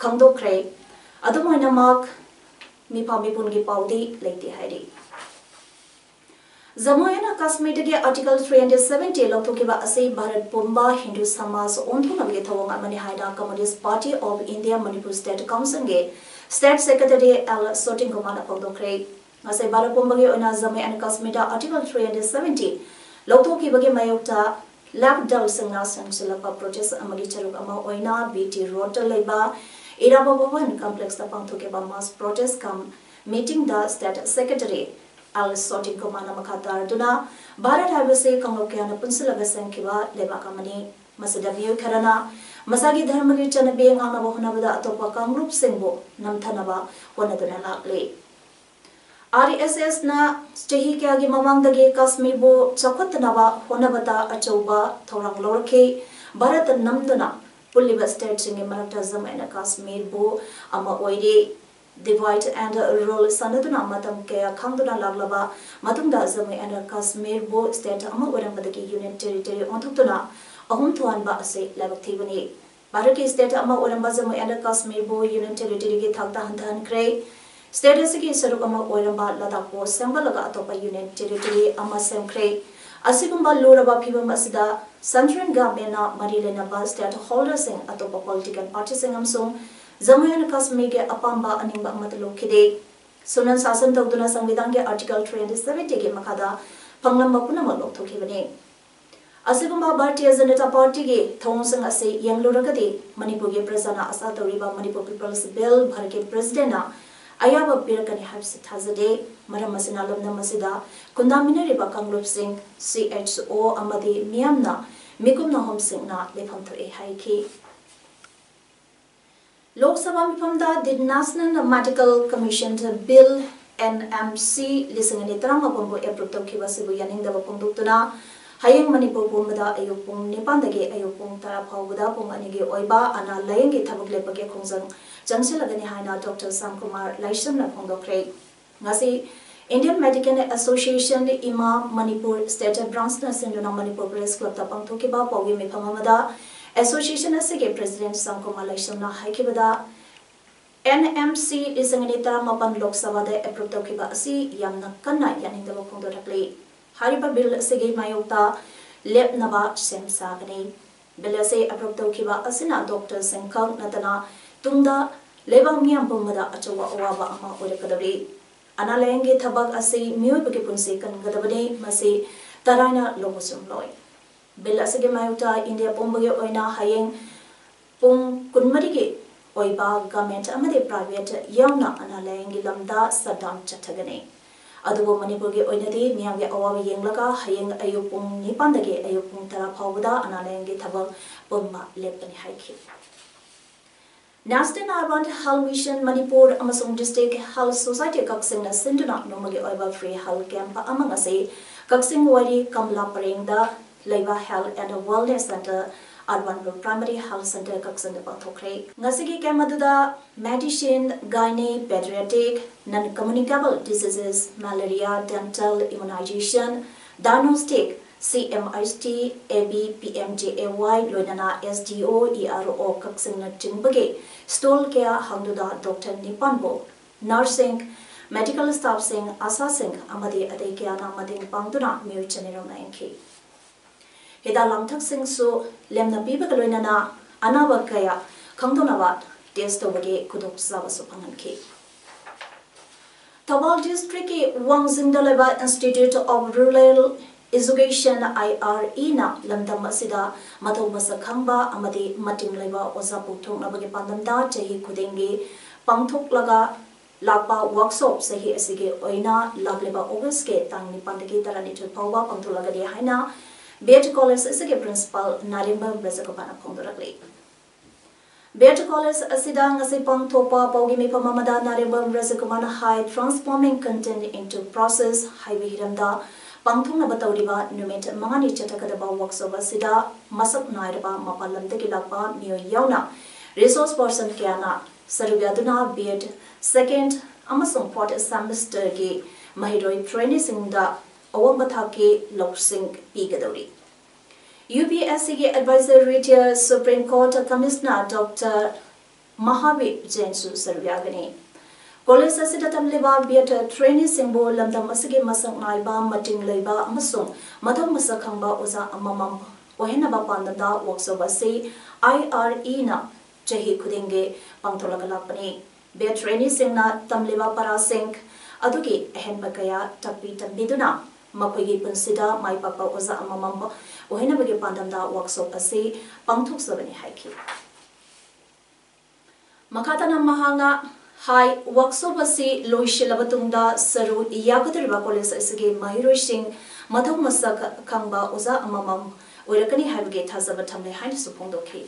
ꯈꯪꯗꯣꯛꯈ꯭ꯔꯦ꯫ ꯑꯗꯨꯝ ꯑꯣꯏꯅꯃꯛ, ꯃꯤꯐꯥ ꯃꯤꯄꯨꯟꯒꯤ ꯄꯥꯎꯗꯤ ꯂꯩꯇꯦ ꯍꯥꯏꯔꯤ꯫ ꯖꯝꯃꯨ ꯑꯦꯟ ꯀꯥꯁꯃꯤꯔꯗꯒꯤ Article three hundred seventy ꯂꯧꯊꯣꯛꯈꯤꯕ ꯑꯁꯤ ꯚꯥꯔꯠ ꯄꯨꯝꯕ ꯍꯤꯟꯗꯨ ꯁꯃꯥꯖ ꯑꯣꯟꯊꯣꯛꯅꯕꯒꯤ ꯊꯧꯑꯣꯡ ꯑꯃꯅꯤ ꯍꯥꯏꯅ Communist Party of India Manipur State Councilꯒꯤ State Secretary ꯑꯦꯜ ꯁꯣꯇꯤꯟ ꯀꯨꯃꯥꯔꯅ ꯐꯣꯡꯗꯣꯛꯈ꯭ꯔꯦ꯫ ꯉꯁꯤ ꯚꯥꯔꯠ ꯄꯨꯝꯕꯒꯤ ꯑꯣꯏꯅ ꯖꯝꯃꯨ ꯑꯦꯟ ꯀꯥꯁꯃꯤꯔꯗ Article three hundred seventy ꯂꯧꯊꯣꯛꯈꯤꯕꯒꯤ ꯃꯥꯌꯣꯛꯇ ꯂꯦꯞ ꯗꯜꯁꯤꯡꯅ ꯁꯦꯝꯖꯤꯜꯂꯛꯄ protest ꯑꯃꯒꯤ ꯁꯔꯨꯛ ꯑꯃ ꯑꯣꯏꯅ ꯕꯤ ꯇꯤ ꯔꯣꯗꯇ ꯂꯩꯕ ꯏꯔꯥꯕꯣꯠ ꯚꯕꯟ complexꯇ ꯄꯥꯡꯊꯣꯛꯈꯤꯕ mass protest cum meetingꯗ State Secretary ꯑꯦꯜ ꯁꯣꯇꯤꯟ ꯀꯨꯃꯥꯔꯅ ꯃꯈꯥ ꯇꯥꯔꯗꯨꯅ, ꯚꯥꯔꯠ ꯍꯥꯏꯕꯁꯤ ꯀꯥꯡꯂꯨꯞ ꯀꯌꯥꯅ ꯄꯨꯟꯁꯤꯜꯂꯒ ꯁꯦꯝꯈꯤꯕ ꯂꯩꯕꯥꯛ ꯑꯃꯅꯤ꯫ ꯃꯁꯤꯗ ꯃꯤꯑꯣꯏ ꯈꯔꯅ ꯃꯁꯥꯒꯤ ꯙꯔꯃꯒꯤ ꯆꯠꯅꯕꯤ ꯉꯥꯛꯅꯕ ꯍꯣꯠꯅꯕꯗ ꯑꯇꯣꯞꯄ ꯀꯥꯡꯂꯨꯞꯁꯤꯡꯕꯨ ꯅꯝꯊꯅꯕ ꯍꯣꯠꯅꯗꯨꯅ ꯂꯥꯛꯂꯤ꯫ ꯑꯥꯔ ꯑꯦꯁ ꯑꯦꯁꯅ ꯆꯍꯤ ꯀꯌꯥꯒꯤ ꯃꯃꯥꯡꯗꯒꯤ ꯀꯥꯁꯃꯤꯔꯕꯨ ꯆꯥꯎꯈꯠꯇꯅꯕ ꯍꯣꯠꯅꯕꯗ ꯑꯆꯧꯕ ꯊꯧꯔꯥꯡ ꯂꯧꯔꯛꯈꯤ꯫ ꯚꯥꯔꯠꯇ ꯅꯝꯗꯨꯅ ꯄꯨꯜꯂꯤꯕ ꯁ꯭ꯇꯦꯠꯁꯤꯡꯒꯤ ꯃꯔꯛꯇ ꯖꯝꯃꯨ ꯑꯦꯟ ꯀꯥꯁꯃꯤꯔꯕꯨ ꯑꯃ ꯑꯣꯏꯔꯤ꯫ Divide and rule ꯁꯥꯟꯅꯗꯨꯅ ꯃꯇꯝ ꯀꯌꯥ ꯈꯥꯡꯗꯨꯅ ꯂꯥꯛꯂꯕ ꯃꯇꯨꯡꯗ ꯖꯝꯃꯨ ꯑꯦꯟ ꯀꯥꯁꯃꯤꯔꯕꯨ ꯁ꯭ꯇꯦꯠ ꯑꯃ ꯑꯣꯏꯔꯝꯕꯗꯒꯤ ꯌꯨꯅꯤꯌꯟ ꯇꯦꯔꯤꯇꯣꯔꯤ ꯑꯣꯟꯊꯣꯛꯇꯨꯅ ꯑꯍꯨꯝ ꯊꯣꯛꯍꯟꯕ ꯑꯁꯤ ꯂꯥꯏꯕꯛ ꯊꯤꯕꯅꯤ꯫ ꯚꯥꯔꯠꯀꯤ ꯁ꯭ꯇꯦꯠ ꯑꯃ ꯑꯣꯏꯔꯝꯕ ꯖꯝꯃꯨ ꯑꯦꯟ ꯀꯥꯁꯃꯤꯔꯕꯨ ꯌꯨꯅꯤꯌꯟ ꯇꯦꯔꯤꯇꯣꯔꯤꯒꯤ ꯊꯥꯛꯇ ꯍꯟꯊꯍꯟꯈ꯭ꯔꯦ꯫ ꯁ꯭ꯇꯦꯠ ꯑꯁꯤꯒꯤ ꯁꯔꯨꯛ ꯑꯃ ꯑꯣꯏꯔꯝꯕ ꯂꯗꯥꯈꯄꯨ ꯁꯦꯝꯒꯠꯂꯒ ꯑꯇꯣꯞꯄ ꯌꯨꯅꯤꯌꯟ ꯇꯦꯔꯤꯇꯣꯔꯤ ꯑꯃ ꯁꯦꯝꯈ꯭ꯔꯦ꯫ ꯑꯁꯤꯒꯨꯝꯕ ꯂꯨꯔꯕ ꯐꯤꯕꯝ ꯑꯁꯤꯗ ꯁꯦꯟꯇ꯭ꯔꯦꯜ ꯒꯚꯔꯟꯃꯦꯟꯠꯅ ꯃꯔꯤ ꯂꯩꯅꯕ ꯁ꯭ꯇꯦꯛ ꯍꯣꯜꯗꯔꯁꯤꯡ, ꯑꯇꯣꯞꯄ ꯄꯣꯂꯤꯇꯤꯀꯦꯜ ꯄꯥꯔꯇꯤꯁꯤꯡ ꯑꯃꯁꯨꯡ ꯖꯝꯃꯨ ꯑꯦꯟ ꯀꯥꯁꯃꯤꯔꯒꯤ ꯑꯄꯥꯝꯕ ꯑꯅꯤꯡꯕ ꯑꯃꯠꯇ ꯂꯧꯈꯤꯗꯦ꯫ ꯁꯨꯅꯟ ꯁꯥꯁꯟ ꯇꯧꯗꯨꯅ ꯁꯪꯕꯤꯙꯥꯟꯒꯤ ꯑꯥꯔꯇꯤꯀꯜ ꯊ꯭ꯔꯤ ꯍꯟꯗ꯭ꯔꯦꯠ ꯁꯚꯦꯟꯇꯤꯒꯤ ꯃꯈꯥꯗ ꯐꯪꯂꯝꯕ ꯄꯨꯝꯅꯃꯛ ꯂꯧꯊꯣꯛꯈꯤꯕꯅꯤ꯫ ꯑꯁꯤꯒꯨꯝꯕ ꯚꯥꯔꯇꯤꯌ ꯖꯅꯇꯥ ꯄꯥꯔꯇꯤꯒꯤ ꯊꯧꯑꯣꯡꯁꯤꯡ ꯑꯁꯤ ꯌꯦꯡꯂꯨꯔꯒꯗꯤ ꯃꯅꯤꯄꯨꯔꯒꯤ ꯄ꯭ꯔꯖꯥꯅ ꯑꯁꯥ ꯇꯧꯔꯤꯕ ꯃꯅꯤꯄꯨꯔ ꯄꯤꯄꯜꯁ ꯕꯤꯜ ꯚꯥꯔꯠꯀꯤ ꯄ꯭ꯔꯦꯁꯤꯗꯦꯟꯠꯅ ꯑꯌꯥꯕ ꯄꯤꯔꯛꯀꯅꯤ ꯍꯥꯏꯕꯁꯤ ꯊꯥꯖꯗꯦ꯫ ꯃꯔꯝ ꯑꯁꯤꯅ ꯂꯝꯗꯝ ꯑꯁꯤꯗ ꯈꯨꯟꯗꯥꯃꯤꯟꯅꯔꯤꯕ ꯀꯥꯡꯂꯨꯞꯁꯤꯡ, ꯁꯤ ꯑꯩꯆ ꯑꯣ ꯑꯃꯗꯤ ꯃꯤꯌꯥꯝꯅ ꯃꯤꯀꯨꯞ ꯅꯥꯍꯣꯝꯁꯤꯡꯅ ꯂꯦꯞꯐꯝ ꯊꯣꯛꯑꯦ ꯍꯥꯏꯈꯤ꯫ ꯂꯣꯛ ꯁꯚꯥ ꯃꯤꯐꯝꯗ The National Medical Commission Bill, N M C, ꯂꯤꯁꯤꯡ ꯑꯅꯤ ꯇꯔꯥꯃꯥꯄꯟꯕꯨ ꯑꯦꯄ꯭ꯔꯨꯞ ꯇꯧꯈꯤꯕ ꯑꯁꯤꯕꯨ ꯌꯥꯅꯤꯡꯗꯕ ꯐꯣꯡꯗꯣꯛꯇꯨꯅ ꯍꯌꯦꯡ ꯃꯅꯤꯄꯨꯔ ꯄꯨꯝꯕꯗ ꯑꯌꯨꯛ ꯄꯨꯡ ꯅꯤꯄꯥꯟꯗꯒꯤ ꯑꯌꯨꯛ ꯄꯨꯡ ꯇꯔꯥ ꯐꯥꯎꯕꯗ ꯄꯨꯡ ꯑꯅꯤꯒꯤ ꯑꯣꯏꯕ ꯑꯅꯥ ꯂꯥꯌꯦꯡꯒꯤ ꯊꯕꯛ ꯂꯦꯞꯄꯒꯤ ꯈꯣꯡꯖꯪ ꯆꯪꯁꯤꯜꯂꯒꯅꯤ ꯍꯥꯏꯅ ꯗꯣꯛꯇꯔ ꯁ꯭ꯌꯥꯝꯀꯨꯃꯥꯔ ꯂꯥꯏꯁ꯭ꯔꯝꯅ ꯐꯣꯡꯗꯣꯛꯈ꯭ꯔꯦ꯫ ꯉꯁꯤ Indian Medical Association, ꯏꯃꯥ, ꯃꯅꯤꯄꯨꯔ ꯁ꯭ꯇꯦꯠ ꯕ꯭ꯔꯥꯟꯆꯅ ꯁꯤꯟꯗꯨꯅ ꯃꯅꯤꯄꯨꯔ ꯄ꯭ꯔꯦꯁ ꯀ꯭ꯂꯕꯇ ꯄꯥꯡꯊꯣꯛꯈꯤꯕ ꯄꯥꯎꯒꯤ ꯃꯤꯐꯝ ꯑꯃꯗ ꯑꯦꯁꯣꯁꯤꯌꯦꯁꯟ ꯑꯁꯤꯒꯤ ꯄ꯭ꯔꯦꯁꯤꯗꯦꯟꯠ ꯁ꯭ꯌꯥꯝꯀꯨꯃꯥꯔ ꯂꯥꯏꯁ꯭ꯔꯝꯅ ꯍꯥꯏꯈꯤꯕꯗ, ꯑꯦꯟ ꯑꯦꯝ ꯁꯤ ꯂꯤꯁꯤꯡ ꯑꯅꯤ ꯇꯔꯥꯃꯥꯄꯟ ꯂꯣꯛ ꯁꯚꯥꯗ ꯑꯦꯄ꯭ꯔꯨꯞ ꯇꯧꯈꯤꯕ ꯑꯁꯤ ꯌꯥꯝꯅ ꯀꯟꯅ ꯌꯥꯅꯤꯡꯗꯕ ꯐꯣꯡꯗꯣꯔꯛꯂꯤ꯫ ꯍꯥꯏꯔꯤꯕ ꯕꯤꯜ ꯑꯁꯤꯒꯤ ꯃꯥꯌꯣꯛꯇ ꯂꯦꯞꯅꯕ ꯁꯦꯝ ꯁꯥꯒꯅꯤ꯫ ꯕꯤꯜ ꯑꯁꯤ ꯑꯦꯄ꯭ꯔꯨꯞ ꯇꯧꯈꯤꯕ ꯑꯁꯤꯅ ꯗꯣꯛꯇꯔꯁꯤꯡ ꯈꯛ ꯅꯠꯇꯅ ꯇꯨꯡꯗ ꯂꯩꯕꯥꯛ ꯃꯤꯌꯥꯝ ꯄꯨꯝꯕꯗ ꯑꯆꯧꯕ ꯑꯋꯥꯕ ꯑꯃ ꯑꯣꯏꯔꯛꯀꯗꯧꯔꯤ꯫ ꯑꯅꯥ ꯂꯥꯌꯦꯡꯒꯤ ꯊꯕꯛ ꯑꯁꯤ ꯃꯤꯑꯣꯏꯕꯒꯤ ꯄꯨꯟꯁꯤ ꯀꯟꯒꯗꯕꯅꯤ, ꯃꯁꯤ ꯇꯔꯥꯏꯅ ꯂꯧꯕ ꯆꯨꯝꯂꯣꯏ꯫ ꯕꯤꯜ ꯑꯁꯤꯒꯤ ꯃꯥꯌꯣꯛꯇ ꯏꯟꯗꯤꯌꯥ ꯄꯨꯝꯕꯒꯤ ꯑꯣꯏꯅ ꯍꯌꯦꯡ ꯄꯨꯡ ꯀꯨꯟꯃꯔꯤꯒꯤ ꯑꯣꯏꯕ ꯒꯚꯔꯟꯃꯦꯟꯠ ꯑꯃꯗꯤ ꯄ꯭ꯔꯥꯏꯚꯦꯠ ꯌꯥꯎꯅ ꯑꯅꯥ ꯂꯥꯌꯦꯡꯒꯤ ꯂꯝꯗ ꯁꯠꯗꯥꯎꯟ ꯆꯠꯊꯒꯅꯤ꯫ ꯑꯗꯨꯕꯨ ꯃꯅꯤꯄꯨꯔꯒꯤ ꯑꯣꯏꯅꯗꯤ ꯃꯤꯌꯥꯝꯒꯤ ꯑꯋꯥꯕ ꯌꯦꯡꯂꯒ ꯍꯌꯦꯡ ꯑꯌꯨꯛ ꯄꯨꯡ ꯅꯤꯄꯥꯟꯗꯒꯤ ꯑꯌꯨꯛ ꯄꯨꯡ ꯇꯔꯥ ꯐꯥꯎꯕꯗ ꯑꯅꯥ ꯂꯥꯌꯦꯡꯒꯤ ꯊꯕꯛ ꯄꯨꯝꯕ ꯂꯦꯞꯄꯅꯤ ꯍꯥꯏꯈꯤ꯫ National Urban Health Mission Manipur ꯑꯃꯁꯨꯡ District Health Society ꯀꯛꯆꯤꯡꯅ ꯁꯤꯟꯗꯨꯅ ꯅꯣꯡꯃꯒꯤ ꯑꯣꯏꯕ free health camp ꯑꯃ ꯉꯁꯤ ꯀꯛꯆꯤꯡ ꯋꯥꯏꯔꯤ ꯀꯃꯂꯥ ꯄꯔꯦꯡꯗ ꯂꯩꯕ Health and Wellness Center, Urban Primary Health Center ꯀꯛꯆꯤꯡꯗ ꯄꯥꯡꯊꯣꯛꯈ꯭ꯔꯦ꯫ ꯉꯁꯤꯒꯤ camp ꯑꯗꯨꯗ medicine, gynae, pediatric, non-communicable diseases, malaria, dental immunization, diagnostic, C M H T, A B, P M J A Y, ꯂꯣꯏꯅꯅ S D O, E R O ꯀꯛꯆꯤꯡꯅꯆꯤꯡꯕꯒꯤ stall ꯀꯌꯥ ꯍꯥꯡꯗꯨꯅ doctor ꯅꯤꯄꯥꯟꯕꯨ, nurse ꯁꯤꯡ, medical staff ꯁꯤꯡ, ꯑꯥꯁꯥꯁꯤꯡ ꯑꯃꯗꯤ ꯑꯇꯩ ꯀꯌꯥꯅ ꯃꯇꯦꯡ ꯄꯥꯡꯗꯨꯅ ꯃꯤꯑꯣꯏ ꯆꯅꯤꯔꯣꯝ ꯂꯥꯌꯦꯡꯈꯤ꯫ ꯍꯤꯗꯥꯛ ꯂꯥꯡꯊꯛꯁꯤꯡꯁꯨ ꯂꯦꯝꯅ ꯄꯤꯕꯒ ꯂꯣꯏꯅꯅ ꯑꯅꯥꯕ ꯀꯌꯥ ꯈꯪꯗꯣꯛꯅꯕ test ꯇꯧꯕꯒꯤ ꯈꯨꯗꯣꯡꯆꯥꯕꯁꯨ ꯐꯪꯍꯟꯈꯤ꯫ ꯊꯧꯕꯥꯜ district ꯀꯤ ꯋꯥꯡꯖꯤꯡꯗ ꯂꯩꯕ Institute of Rural Education, I R E ꯅ ꯂꯝꯗꯝ ꯑꯁꯤꯗ ꯃꯊꯧ ꯃꯁꯛ ꯈꯪꯕ ꯑꯃꯗꯤ ꯃꯇꯤꯡ ꯂꯩꯕ ꯑꯣꯖꯥ ꯄꯨꯊꯣꯛꯅꯕꯒꯤ ꯄꯥꯟꯗꯝꯗ ꯆꯍꯤ ꯈꯨꯗꯤꯡꯒꯤ ꯄꯥꯡꯊꯣꯛꯂꯒ ꯂꯥꯛꯄ workshop ꯆꯍꯤ ꯑꯁꯤꯒꯤ ꯑꯣꯏꯅ ꯂꯥꯛꯂꯤꯕ August ꯀꯤ ꯇꯥꯡ ꯅꯤꯄꯥꯟꯗꯒꯤ ꯇꯔꯥꯅꯤꯊꯣꯏ ꯐꯥꯎꯕ ꯄꯥꯡꯊꯣꯛꯂꯒꯅꯤ ꯍꯥꯏꯅ B Ed College ꯑꯁꯤꯒꯤ principal ꯅꯥꯔꯦꯝꯕꯝ ꯔꯖꯀꯨꯃꯥꯔꯅ ꯐꯣꯡꯗꯣꯔꯛꯂꯤ꯫ B Ed College ꯑꯁꯤꯗ ꯉꯁꯤ ꯄꯥꯡꯊꯣꯛꯄ ꯄꯥꯎꯒꯤ ꯃꯤꯐꯝ ꯑꯃꯗ ꯅꯥꯔꯦꯝꯕꯝ ꯔꯖꯀꯨꯃꯥꯔꯅ ꯍꯥꯏ, Transforming Content into Process ꯍꯥꯏꯕ ꯍꯤꯔꯝꯗ ꯄꯥꯡꯊꯣꯛꯅꯕ ꯇꯧꯔꯤꯕ ꯅꯨꯃꯤꯠ ꯃꯉꯥꯅꯤ ꯆꯠꯊꯒꯗꯕ workshop ꯑꯁꯤꯗ ꯃꯁꯛ ꯅꯥꯏꯔꯕ ꯃꯄꯥꯟ ꯂꯝꯗꯒꯤ ꯂꯥꯛꯄ ꯃꯤꯑꯣꯏ ꯌꯥꯎꯅ resource person ꯀꯌꯥꯅ ꯁꯔꯨꯛ ꯌꯥꯗꯨꯅ B Ed second ꯑꯃꯁꯨꯡ fourth semester ꯒꯤ ꯃꯍꯩꯔꯣꯏ trainee ꯁꯤꯡꯗ ꯑꯋꯥꯡꯕ ꯊꯥꯛꯀꯤ ꯂꯧꯁꯤꯡ ꯄꯤꯒꯗꯧꯔꯤ꯫ U P S C ꯒꯤ advisor, retired Supreme Court Commissioner Doctor Mahavir ꯖꯦꯟꯁꯨ ꯁꯔꯨꯛ ꯌꯥꯒꯅꯤ꯫ College ꯑꯁꯤꯗ ꯇꯝꯂꯤꯕ B Ed trainee ꯁꯤꯡꯕꯨ ꯂꯝꯗꯝ ꯑꯁꯤꯒꯤ ꯃꯁꯛ ꯅꯥꯏꯕ, ꯃꯇꯤꯡ ꯂꯩꯕ ꯑꯃꯁꯨꯡ ꯃꯊꯧ ꯃꯁꯛ ꯈꯪꯕ ꯑꯣꯖꯥ ꯑꯃꯃꯝ ꯑꯣꯏꯍꯟꯅꯕ ꯄꯥꯟꯗꯝꯗ workshop ꯑꯁꯤ I R E ꯅ ꯆꯍꯤ ꯈꯨꯗꯤꯡꯒꯤ ꯄꯥꯡꯊꯣꯛꯂꯒ ꯂꯥꯛꯄꯅꯤ꯫ B Ed trainee ꯁꯤꯡꯅ ꯇꯝꯂꯤꯕ ꯄꯔꯥꯁꯤꯡ ꯑꯗꯨꯒꯤ ꯑꯍꯦꯟꯕ ꯀꯌꯥ ꯇꯥꯛꯄꯤ ꯇꯝꯕꯤꯗꯨꯅ ꯃꯈꯣꯏꯒꯤ ꯄꯨꯟꯁꯤꯗ ꯃꯥꯏ ꯄꯥꯛꯄ ꯑꯣꯖꯥ ꯑꯃꯃꯝ ꯑꯣꯏꯍꯟꯅꯕꯒꯤ ꯄꯥꯟꯗꯝꯗ workshop ꯑꯁꯤ ꯄꯥꯡꯊꯣꯛꯆꯕꯅꯤ ꯍꯥꯏꯈꯤ꯫ ꯃꯈꯥ ꯇꯥꯅ ꯃꯍꯥꯛꯅ ꯍꯥꯏ, workshop ꯑꯁꯤ ꯂꯣꯏꯁꯤꯜꯂꯕ ꯇꯨꯡꯗ ꯁꯔꯨꯛ ꯌꯥꯒꯗꯧꯔꯤꯕ college ꯑꯁꯤꯒꯤ ꯃꯍꯩꯔꯣꯏꯁꯤꯡ ꯃꯊꯧ ꯃꯁꯛ ꯈꯪꯕ ꯑꯣꯖꯥ ꯑꯃꯃꯝ ꯑꯣꯏꯔꯛꯀꯅꯤ ꯍꯥꯏꯕꯒꯤ ꯊꯥꯖꯕ ꯊꯝꯂꯦ ꯍꯥꯏꯅꯁꯨ ꯐꯣꯡꯗꯣꯛꯈꯤ꯫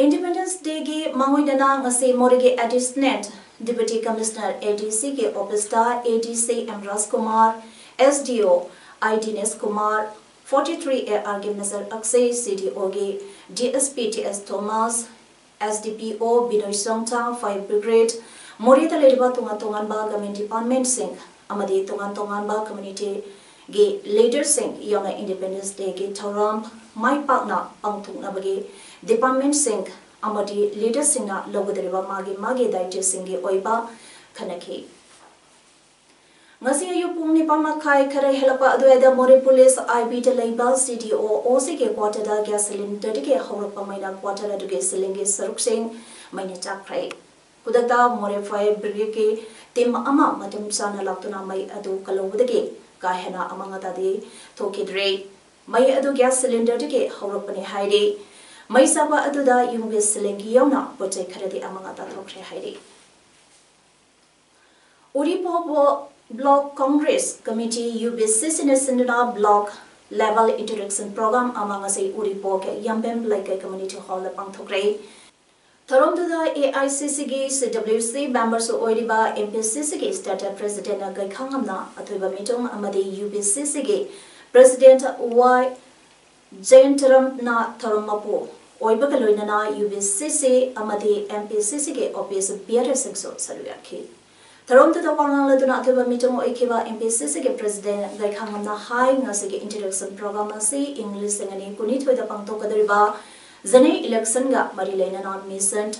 Independence Day ꯒꯤ ꯃꯥꯡꯑꯣꯏꯅꯅ ꯉꯁꯤ ꯃꯣꯔꯦꯒꯤ Additional Deputy Commissioner A D C ꯒꯤ office ꯇ A D C M Rajkumar, S D O I Dinesh Kumar, forty three A R ꯒꯤ Mister Akshay, C D O ꯒꯤ D S P T S Thomas, S D P O Binoy Songtha, Fire Brigade, ꯃꯣꯔꯦꯗ ꯂꯩꯔꯤꯕ ꯇꯣꯉꯥꯟ ꯇꯣꯉꯥꯟꯕ government department ꯁꯤꯡ ꯑꯃꯗꯤ ꯇꯣꯉꯥꯟ ꯇꯣꯉꯥꯟꯕ community ꯒꯤ leader ꯁꯤꯡ ꯌꯥꯎꯅ Independence Day ꯒꯤ ꯊꯧꯔꯝ ꯃꯥꯏ ꯄꯥꯛꯅ ꯄꯥꯡꯊꯣꯛꯅꯕꯒꯤ department ꯁꯤꯡ ꯑꯃꯗꯤ leader ꯁꯤꯡꯅ ꯂꯧꯒꯗꯧꯔꯤꯕ ꯃꯥꯒꯤ ꯃꯥꯒꯤ ꯗꯥꯏꯇ꯭ꯌꯁꯤꯡꯒꯤ ꯑꯣꯏꯕ ꯈꯟꯅꯈꯤ꯫ ꯉꯁꯤ ꯑꯌꯨꯛ ꯄꯨꯡ ꯅꯤꯄꯥꯟ ꯃꯈꯥꯏ ꯈꯔ ꯍꯦꯜꯂꯛꯄ ꯑꯗꯨꯋꯥꯏꯗ ꯃꯣꯔꯦ ꯄꯨꯂꯤꯁ I B ꯗ ꯂꯩꯕ C D O O C ꯒꯤ quarter ꯗ gas cylinder ꯗꯒꯤ ꯍꯧꯔꯛꯄ ꯃꯩꯅ quarter ꯑꯗꯨꯒꯤ ceiling ꯒꯤ ꯁꯔꯨꯛꯁꯤꯡ ꯃꯩꯅ ꯆꯥꯛꯈ꯭ꯔꯦ꯫ ꯈꯨꯗꯛꯇ ꯃꯣꯔꯦ fire brigade ꯀꯤ team ꯑꯃ ꯃꯇꯝ ꯆꯥꯅ ꯂꯥꯛꯇꯨꯅ ꯃꯩ ꯑꯗꯨ ꯀꯜꯍꯧꯕꯗꯒꯤ ꯀꯥ ꯍꯦꯟꯅ ꯑꯃꯥꯡ ꯑꯇꯥꯗꯤ ꯊꯣꯛꯈꯤꯗ꯭ꯔꯦ꯫ ꯃꯩ ꯑꯗꯨ gas cylinder ꯗꯒꯤ ꯍꯧꯔꯛꯄꯅꯤ ꯍꯥꯏꯔꯤ꯫ ꯃꯩ ꯆꯥꯛꯄ ꯑꯗꯨꯗ ꯌꯨꯝꯒꯤ ceiling ꯒꯤ ꯌꯥꯎꯅ ꯄꯣꯠ ꯆꯩ ꯈꯔꯗꯤ ꯑꯃꯥꯡ ꯑꯇꯥ ꯊꯣꯛꯈ꯭ꯔꯦ ꯍꯥꯏꯔꯤ꯫ ꯎꯔꯤꯄꯣꯛ ꯕ꯭ꯂꯣ-, Block Congress Committee, U B C C ꯅ ꯁꯤꯟꯗꯨꯅ block level interaction program ꯑꯃ ꯉꯁꯤ ꯎꯔꯤꯄꯣꯛ ꯌꯥꯝꯕꯦꯝ ꯂꯩꯀꯥꯏ community hall ꯗ ꯄꯥꯡꯊꯣꯛꯈ꯭ꯔꯦ꯫ ꯊꯧꯔꯝꯗꯨꯗ A I C C ꯒꯤ C W C member ꯁꯨ ꯑꯣꯏꯔꯤꯕ M P C C ꯒꯤ state president ꯅ ꯒꯩꯈꯥꯉꯝꯅ ꯑꯊꯣꯏꯕ ꯃꯤꯇꯣꯡ ꯑꯃꯗꯤ U B C C ꯒꯤ president Y ꯖꯌꯟꯇꯔꯝꯅ ꯊꯧꯔꯝ ꯃꯄꯨ ꯑꯣꯏꯕꯒ ꯂꯣꯏꯅꯅ U B C C ꯑꯃꯗꯤ M P C C ꯒꯤ office bearer ꯁꯤꯡꯁꯨ ꯁꯔꯨꯛ ꯌꯥꯈꯤ꯫ ꯊꯧꯔꯝꯗꯨꯗ ꯋꯥ ꯉꯥꯡꯂꯗꯨꯅ ꯑꯊꯣꯏꯕ ꯃꯤꯇꯣꯡ ꯑꯣꯏꯈꯤꯕ M P C C ꯒꯤ president ꯒꯩꯈꯥꯉꯝꯅ ꯍꯥꯏ, ꯉꯁꯤꯒꯤ interaction program ꯑꯁꯤ ꯏꯪ ꯂꯤꯁꯤꯡ ꯑꯅꯤ ꯀꯨꯟꯅꯤꯊꯣꯏꯗ ꯄꯥꯡꯊꯣꯛꯀꯗꯧꯔꯤꯕ general election ꯒ ꯃꯔꯤ ꯂꯩꯅꯅ mission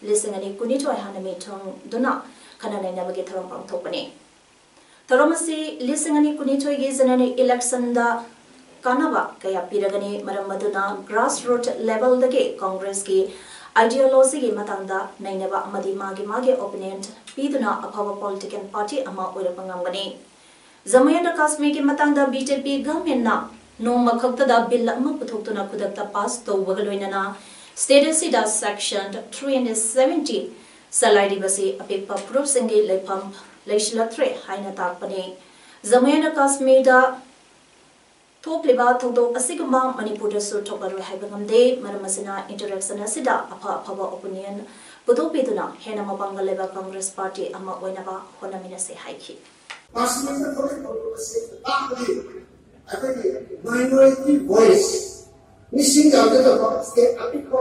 ꯂꯤꯁꯤꯡ ꯑꯅꯤ ꯀꯨꯟꯅꯤꯊꯣꯏ ꯍꯥꯟꯅ ꯃꯤꯊꯨꯡꯗꯨꯅ ꯈꯟꯅ ꯅꯩꯅꯕꯒꯤ ꯊꯧꯔꯝ ꯄꯥꯡꯊꯣꯛꯄꯅꯤ꯫ ꯊꯧꯔꯝ ꯑꯁꯤ ꯂꯤꯁꯤꯡ ꯑꯅꯤ ꯀꯨꯟꯅꯤꯊꯣꯏꯒꯤ general election ꯗ ꯀꯥꯟꯅꯕ ꯀꯌꯥ ꯄꯤꯔꯒꯅꯤ, ꯃꯔꯝ ꯑꯗꯨꯅ grassroot level ꯗꯒꯤ Congress ꯀꯤ ideology ꯒꯤ ꯃꯇꯥꯡꯗ ꯅꯩꯅꯕ ꯑꯃꯗꯤ ꯃꯥꯒꯤ ꯃꯥꯒꯤ opinion ꯄꯤꯗꯨꯅ ꯑꯐꯕ political party ꯑꯃ ꯑꯣꯏꯔꯛꯄ ꯉꯝꯒꯅꯤ꯫ ꯖꯝꯃꯨ and ꯀꯥꯁꯃꯤꯔꯒꯤ ꯃꯇꯥꯡꯗ B J P government ꯅ ꯅꯣꯡꯃ ꯈꯛꯇꯗ bill ꯑꯃ ꯄꯨꯊꯣꯛꯇꯨꯅ ꯈꯨꯗꯛꯇ pass ꯇꯧꯕꯒ ꯂꯣꯏꯅꯅ state ꯑꯁꯤꯗ section three hundred seventy ꯆꯂꯥꯏꯔꯤꯕꯁꯤ ꯑꯄꯤꯛꯄ ꯐꯨꯔꯨꯞꯁꯤꯡꯒꯤ ꯂꯩꯐꯝ ꯂꯩꯁꯤꯜꯂꯛꯇ꯭ꯔꯦ ꯍꯥꯏꯅ ꯇꯥꯛꯄꯅꯤ꯫ ꯖꯝꯃꯨ and ꯀꯥꯁꯃꯤꯔꯗ ꯊꯣꯛꯂꯤꯕ ꯊꯧꯗꯣꯛ ꯑꯁꯤꯒꯨꯝꯕ ꯃꯅꯤꯄꯨꯔꯗꯁꯨ ꯊꯣꯛꯂꯔꯣꯏ ꯍꯥꯏꯕ ꯉꯝꯗꯦ꯫ ꯃꯔꯝ ꯑꯁꯤꯅ interaction ꯑꯁꯤꯗ ꯑꯐ ꯑꯐꯕ opinion ꯄꯨꯊꯣꯛꯄꯤꯗꯨꯅ ꯍꯦꯟꯅ ꯃꯄꯥꯡꯒꯜ ꯂꯩꯕ Congress Party ꯑꯃ ꯑꯣꯏꯅꯕ ꯍꯣꯠꯅꯃꯤꯟꯅꯁꯦ ꯍꯥꯏꯈꯤ꯫ Parliament ꯊꯣꯛꯂꯤꯕ ꯊꯧꯗꯣꯛ ꯑꯁꯤ ꯇꯥꯛꯄꯗꯤ ꯑꯩꯈꯣꯏꯒꯤ minority voice, ꯃꯤꯁꯤꯡ ꯌꯥꯝꯖꯗꯕ state ꯑꯄꯤꯛꯄ,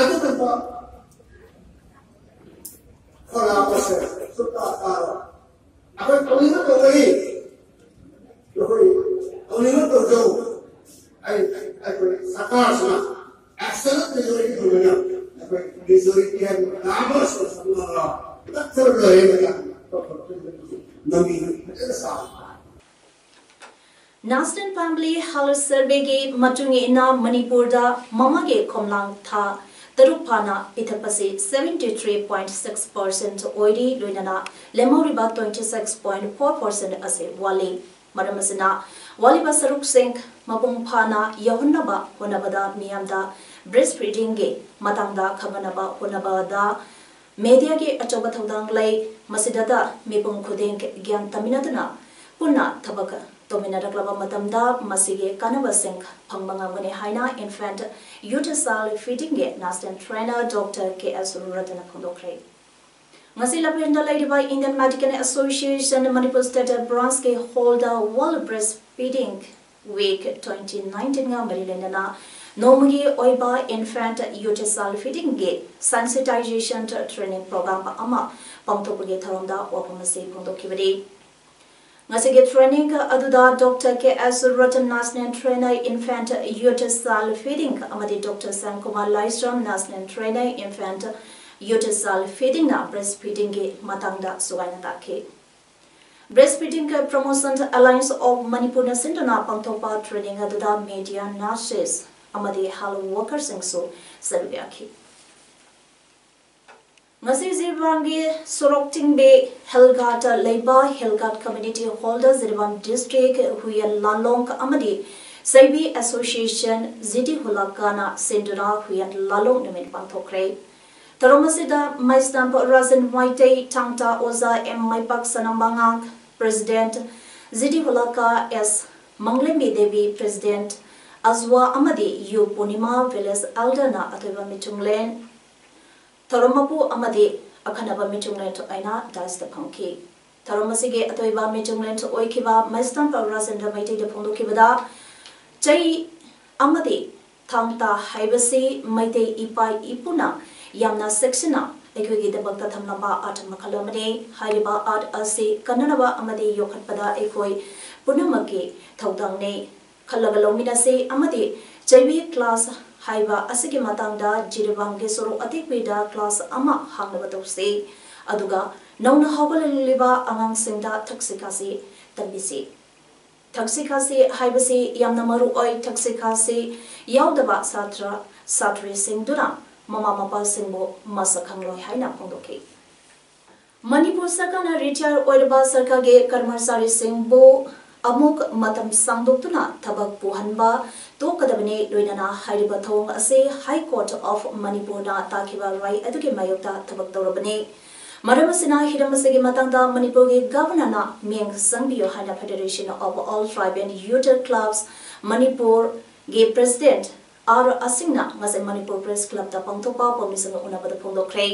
ꯑꯗꯨꯒꯨꯝꯕ ꯈꯣꯂꯥ ꯄꯁꯦ ꯁꯨꯛꯇꯥ ꯇꯥꯔꯣꯏ꯫ ꯑꯩꯈꯣꯏ ꯇꯧꯅꯤꯡꯕ ꯇꯧꯒꯅꯤ꯫ ꯑꯩꯈꯣꯏ ꯇꯧꯅꯤꯡꯕ ꯇꯧꯖꯧ꯫ ꯑꯩ, ꯑꯩꯈꯣꯏ ꯁꯔꯀꯥꯔꯁꯤꯅ absolute majority ꯐꯪꯗꯅ ꯑꯩꯈꯣꯏ majority ꯍꯥꯏꯕ ꯀꯅꯥ ꯑꯃꯁꯨ ꯅꯠꯇ꯭ꯔꯒ ꯂꯩꯔꯒ ꯂꯝꯕꯤ ꯐꯖꯅ ꯁꯥꯕ꯫ National Family Health Surveyꯒꯤ ꯃꯇꯨꯡ ꯏꯟꯅ ꯃꯅꯤꯄꯨꯔꯗ ꯃꯃꯥꯒꯤ ꯈꯣꯝꯂꯥꯡ ꯊꯥ ꯇꯔꯨꯛ ꯐꯥꯅ ꯄꯤꯊꯛꯄꯁꯤ seventy three point six percent ꯑꯣꯏꯔꯤ, ꯂꯣꯏꯅꯅ ꯂꯦꯝꯍꯧꯔꯤꯕ twenty six point four percent ꯑꯁꯤ ꯋꯥꯠꯂꯤ꯫ ꯃꯔꯝ ꯑꯁꯤꯅ ꯋꯥꯠꯂꯤꯕ ꯁꯔꯨꯛꯁꯤꯡ ꯃꯄꯨꯡ ꯐꯥꯅ ꯌꯧꯍꯟꯅꯕ ꯍꯣꯠꯅꯕꯗ ꯃꯤꯌꯥꯝꯗ breastfeedingꯒꯤ ꯃꯇꯥꯡꯗ ꯈꯪꯍꯟꯅꯕ ꯍꯣꯠꯅꯕꯗ mediaꯒꯤ ꯑꯆꯧꯕ ꯊꯧꯗꯥꯡ ꯂꯩ꯫ ꯃꯁꯤꯗꯇ ꯃꯤꯄꯨꯝ ꯈꯨꯗꯤꯡ ꯒ꯭ꯌꯥꯟ ꯇꯥꯃꯤꯟꯅꯗꯨꯅ ꯄꯨꯟꯅ ꯊꯕꯛ ꯇꯧꯃꯤꯟꯅꯔꯛꯂꯕ ꯃꯇꯝꯗ ꯃꯁꯤꯒꯤ ꯀꯥꯟꯅꯕꯁꯤꯡ ꯐꯪꯕ ꯉꯝꯒꯅꯤ ꯍꯥꯏꯅ Infant Youth Child Feedingꯒꯤ National Trainer Doctor K S ꯔꯇꯟꯅ ꯐꯣꯡꯗꯣꯛꯈ꯭ꯔꯦ꯫ ꯉꯁꯤ ꯂꯝꯐꯦꯜꯗ ꯂꯩꯔꯤꯕ Indian Medical Association Manipur State Branchꯀꯤ hallꯗ World Breastfeeding Week twenty nineteenꯒ ꯃꯔꯤ ꯂꯩꯅꯅ ꯅꯣꯡꯃꯒꯤ ꯑꯣꯏꯕ Infant Youth Child Feedingꯒꯤ sensitization training program ꯑꯃ ꯄꯥꯡꯊꯣꯛꯄꯒꯤ ꯊꯧꯔꯝꯗ ꯋꯥꯐꯝ ꯑꯁꯤ ꯐꯣꯡꯗꯣꯛꯈꯤꯕꯅꯤ꯫ ꯉꯁꯤꯒꯤ training ꯑꯗꯨꯗ Doctor K S Ratan, National Trainer, Infant Youth Child Feeding, ꯑꯃꯗꯤ Doctor ꯁ꯭ꯌꯥꯝ ꯀꯨꯃꯥꯔ ꯂꯥꯏꯁ꯭ꯔꯝ, National Trainer, Infant Youth Child Feedingꯅ breastfeedingꯒꯤ ꯃꯇꯥꯡꯗ ꯁꯨꯒꯥꯏꯅ ꯇꯥꯛꯈꯤ꯫ Breastfeeding Promotion Alliance of Manipurꯅ ꯁꯤꯟꯗꯨꯅ ꯄꯥꯡꯊꯣꯛꯄ training ꯑꯗꯨꯗ media, nurses ꯑꯃꯗꯤ health workerꯁꯤꯡꯁꯨ ꯁꯔꯨꯛ ꯌꯥꯈꯤ꯫ ꯉꯁꯤ ꯖꯤꯔꯤꯕꯥꯝꯒꯤ ꯁꯣꯔꯣꯛ ꯇꯤꯡꯕꯤ ꯍꯦꯜꯒꯥꯠꯇ ꯂꯩꯕ ꯍꯦꯜꯒꯥꯠ Community Hallꯗ ꯖꯤꯔꯤꯕꯥꯝ District ꯍꯨꯏꯌꯦꯟ ꯂꯥꯂꯣꯡ ꯑꯃꯗꯤ ꯁꯩꯕꯤ Association ꯖꯤꯗꯤ ꯍꯨꯂꯥꯀꯥꯅ ꯁꯤꯟꯗꯨꯅ ꯍꯨꯏꯌꯦꯟ ꯂꯥꯂꯣꯡ ꯅꯨꯃꯤꯠ ꯄꯥꯡꯊꯣꯛꯈ꯭ꯔꯦ꯫ ꯊꯧꯔꯝ ꯑꯁꯤꯗ ꯃꯩꯁꯅꯥꯝ ꯔꯥꯖꯦꯟ ꯃꯩꯇꯩ, ꯊꯥꯡ ꯇꯥ ꯑꯣꯖꯥ ꯑꯦꯝ ꯃꯩꯄꯥꯛ ꯁꯅꯥꯃꯉꯥ, President ꯖꯤꯗꯤ ꯍꯨꯂꯥꯀꯥ ꯑꯦꯁ ꯃꯪꯂꯦꯝꯕꯤ ꯗꯦꯕꯤ, President, ꯑꯖꯋꯥ ꯑꯃꯗꯤ ꯌꯨ ꯄꯨꯔꯅꯤꯃꯥ, Village Elderꯅ ꯑꯊꯣꯏꯕ ꯃꯤꯊꯨꯡꯂꯦꯟ, ꯊꯧꯔꯝ ꯃꯄꯨ ꯑꯃꯗꯤ ꯑꯈꯟꯅꯕ ꯃꯤꯊꯨꯡꯂꯦꯟ ꯑꯣꯏꯅ dais ꯇ ꯐꯪꯈꯤ꯫ ꯊꯧꯔꯝ ꯑꯁꯤꯒꯤ ꯑꯊꯣꯏꯕ ꯃꯤꯊꯨꯡꯂꯦꯟ ꯑꯣꯏꯈꯤꯕ ꯃꯩꯁꯇꯝ ꯄꯥꯎ ꯔꯥꯖꯦꯟꯗ꯭ꯔ ꯃꯩꯇꯩꯗ ꯐꯣꯡꯗꯣꯛꯈꯤꯕꯗ, ꯆꯩ ꯑꯃꯗꯤ ꯊꯥꯡ ꯇꯥ ꯍꯥꯏꯕꯁꯤ ꯃꯩꯇꯩ ꯏꯄꯥ ꯏꯄꯨꯅ ꯌꯥꯝꯅ ꯆꯦꯛꯁꯤꯟꯅ ꯑꯩꯈꯣꯏꯒꯤꯗꯃꯛꯇ ꯊꯝꯂꯝꯕ art ꯃꯈꯜ ꯑꯃꯅꯤ꯫ ꯍꯥꯏꯔꯤꯕ art ꯑꯁꯤ ꯀꯟꯅꯅꯕ ꯑꯃꯗꯤ ꯌꯣꯛꯈꯠꯄꯗ ꯑꯩꯈꯣꯏ ꯄꯨꯝꯅꯃꯛꯀꯤ ꯊꯧꯗꯥꯡꯅꯤ꯫ ꯈꯜꯂꯒ ꯂꯧꯃꯤꯟꯅꯁꯤ ꯑꯃꯗꯤ ꯆꯩꯕꯤ class ꯍꯥꯏꯕ ꯑꯁꯤꯒꯤ ꯃꯇꯥꯡꯗ ꯖꯤꯔꯤꯕꯥꯝꯒꯤ ꯁꯣꯔꯣꯛ ꯑꯇꯦꯛꯄꯤꯗ class ꯑꯃ ꯍꯥꯡꯅꯕ ꯇꯧꯁꯤ꯫ ꯑꯗꯨꯒ ꯅꯧꯅ ꯍꯧꯒꯠꯂꯛꯂꯤꯕ ꯑꯉꯥꯡꯁꯤꯡꯗ ꯊꯛꯁꯤ ꯈꯥꯁꯤ ꯇꯝꯕꯤꯁꯤ꯫ ꯊꯛꯁꯤ ꯈꯥꯁꯤ ꯍꯥꯏꯕꯁꯤ ꯌꯥꯝꯅ ꯃꯔꯨ ꯑꯣꯏ꯫ ꯊꯛꯁꯤ ꯈꯥꯁꯤ ꯌꯥꯎꯗꯕ ꯁꯥꯇ꯭ꯔ ꯁꯥꯇ꯭ꯔꯤꯁꯤꯡꯗꯨꯅ ꯃꯃꯥ ꯃꯄꯥꯁꯤꯡꯕꯨ ꯃꯁꯛ ꯈꯪꯂꯣꯏ ꯍꯥꯏꯅ ꯐꯣꯡꯗꯣꯛꯈꯤ꯫ ꯃꯅꯤꯄꯨꯔ ꯁꯔꯀꯥꯔꯅ retire ꯑꯣꯏꯔꯕ ꯁꯔꯀꯥꯔꯒꯤ ꯀꯔꯃꯆꯥꯔꯤꯁꯤꯡꯕꯨ ꯑꯃꯨꯛ ꯃꯇꯝ ꯁꯥꯡꯗꯣꯛꯇꯨꯅ ꯊꯕꯛ ꯄꯨꯍꯟꯕ ꯇꯣꯛꯀꯗꯕꯅꯤ꯫ ꯂꯣꯏꯅꯅ ꯍꯥꯏꯔꯤꯕ ꯊꯧꯑꯣꯡ ꯑꯁꯤ High Court of ꯃꯅꯤꯄꯨꯔꯅ ꯇꯥꯈꯤꯕ ꯔꯥꯏ ꯑꯗꯨꯒꯤ ꯃꯥꯌꯣꯛꯇ ꯊꯕꯛ ꯇꯧꯔꯕꯅꯤ꯫ ꯃꯔꯝ ꯑꯁꯤꯅ ꯍꯤꯔꯝ ꯑꯁꯤꯒꯤ ꯃꯇꯥꯡꯗ ꯃꯅꯤꯄꯨꯔꯒꯤ Governorꯅ ꯃꯤꯠꯌꯦꯡ ꯆꯪꯕꯤꯌꯨ ꯍꯥꯏꯅ Federation of All Tribal Youth Clubs ꯃꯅꯤꯄꯨꯔꯒꯤ President ꯑꯥꯔ ꯑꯁꯤꯡꯅ ꯉꯁꯤ ꯃꯅꯤꯄꯨꯔ Press Clubꯇ ꯄꯥꯡꯊꯣꯛꯄ ꯄꯥꯎꯃꯤꯁꯤꯡꯒ ꯎꯅꯕꯗ ꯐꯣꯡꯗꯣꯛꯈ꯭ꯔꯦ꯫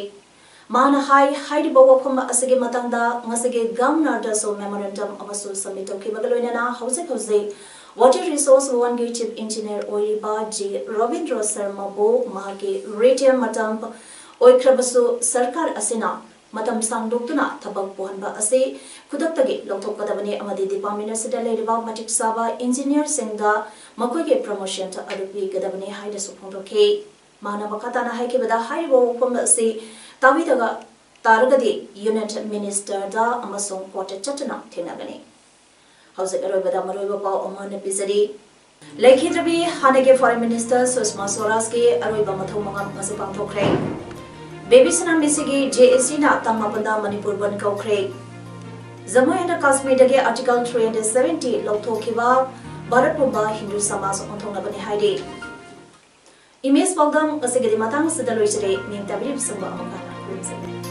ꯃꯥꯅ ꯍꯥꯏ, ꯍꯥꯏꯔꯤꯕ ꯋꯥꯐꯝ ꯑꯁꯤꯒꯤ ꯃꯇꯥꯡꯗ ꯉꯁꯤꯒꯤ Governorꯗꯁꯨ memorandum ꯑꯃꯁꯨ submit ꯇꯧꯈꯤꯕꯒ ꯂꯣꯏꯅꯅ ꯍꯧꯖꯤꯛ ꯍꯧꯖꯤꯛ Water Resource Oneꯒꯤ Chief Engineer ꯑꯣꯏꯔꯤꯕ ꯖꯤ ꯔꯕꯤꯟꯗ꯭ꯔ ꯁꯔꯃꯕꯨ ꯃꯍꯥꯛꯀꯤ retire ꯃꯇꯝ ꯑꯣꯏꯈ꯭ꯔꯕꯁꯨ ꯁꯔꯀꯥꯔ ꯑꯁꯤꯅ ꯃꯇꯝ ꯁꯥꯡꯗꯣꯛꯇꯨꯅ ꯊꯕꯛ ꯄꯨꯍꯟꯕ ꯑꯁꯤ ꯈꯨꯗꯛꯇꯒꯤ ꯂꯧꯊꯣꯛꯀꯗꯕꯅꯤ ꯑꯃꯗꯤ department ꯑꯁꯤꯗ ꯂꯩꯔꯤꯕ ꯃꯇꯤꯛ ꯆꯥꯕ engineerꯁꯤꯡꯗ ꯃꯈꯣꯏꯒꯤ promotion ꯑꯗꯨ ꯄꯤꯒꯗꯕꯅꯤ ꯍꯥꯏꯅꯁꯨ ꯐꯣꯡꯗꯣꯛꯈꯤ꯫ ꯃꯥꯅ ꯃꯈꯥ ꯇꯥꯅ ꯍꯥꯏꯈꯤꯕꯗ, ꯍꯥꯏꯔꯤꯕ ꯋꯥꯐꯝ ꯑꯁꯤ ꯇꯥꯕꯤꯗꯕ ꯇꯥꯔꯒꯗꯤ Union Ministerꯗ ꯑꯃꯁꯨꯡ courtꯇ ꯆꯠꯇꯨꯅ ꯊꯦꯡꯅꯒꯅꯤ꯫ ꯍꯧꯖꯤꯛ ꯑꯔꯣꯏꯕꯗ ꯃꯔꯨꯑꯣꯏꯕ ꯄꯥꯎ ꯑꯃ ꯍꯟꯅ ꯄꯤꯖꯔꯤ꯫ ꯂꯩꯈꯤꯗ꯭ꯔꯕꯤ ꯍꯥꯟꯅꯒꯤ Foreign Minister ꯁꯨꯁꯃꯥ ꯁ꯭ꯋꯔꯥꯖꯀꯤ ꯑꯔꯣꯏꯕ ꯃꯊꯧ ꯃꯉꯝ ꯉꯁꯤ ꯄꯥꯡꯊꯣꯛꯈ꯭ꯔꯦ꯫ ꯕꯦꯕꯤ ꯁꯅꯥ ꯃꯤꯁꯤꯒꯤ JACꯅ ꯇꯥꯡ ꯃꯥꯄꯟꯗ ꯃꯅꯤꯄꯨꯔ ꯕꯟꯗ ꯀꯧꯈ꯭ꯔꯦ꯫ Jammu and Kashmirꯗꯒꯤ Article three hundred seventy ꯂꯧꯊꯣꯛꯈꯤꯕ ꯚꯥꯔꯠ ꯄꯨꯝꯕ ꯍꯤꯟꯗꯨ ꯁꯃꯥꯖ ꯑꯣꯟꯊꯣꯛꯅꯕꯅꯤ ꯍꯥꯏꯔꯤ꯫ Image ꯄꯥꯎꯗꯝ ꯉꯁꯤꯒꯤꯗꯤ ꯃꯇꯥꯡ ꯑꯁꯤꯗ ꯂꯣꯏꯁꯤꯜꯂꯦ꯫ ꯅꯤꯡꯇꯝꯕꯤꯔꯤꯕꯁꯤꯡꯕꯨ ꯑꯃꯨꯛ ꯍꯟꯅ ꯈꯨꯔꯨꯝꯖꯔꯤ꯫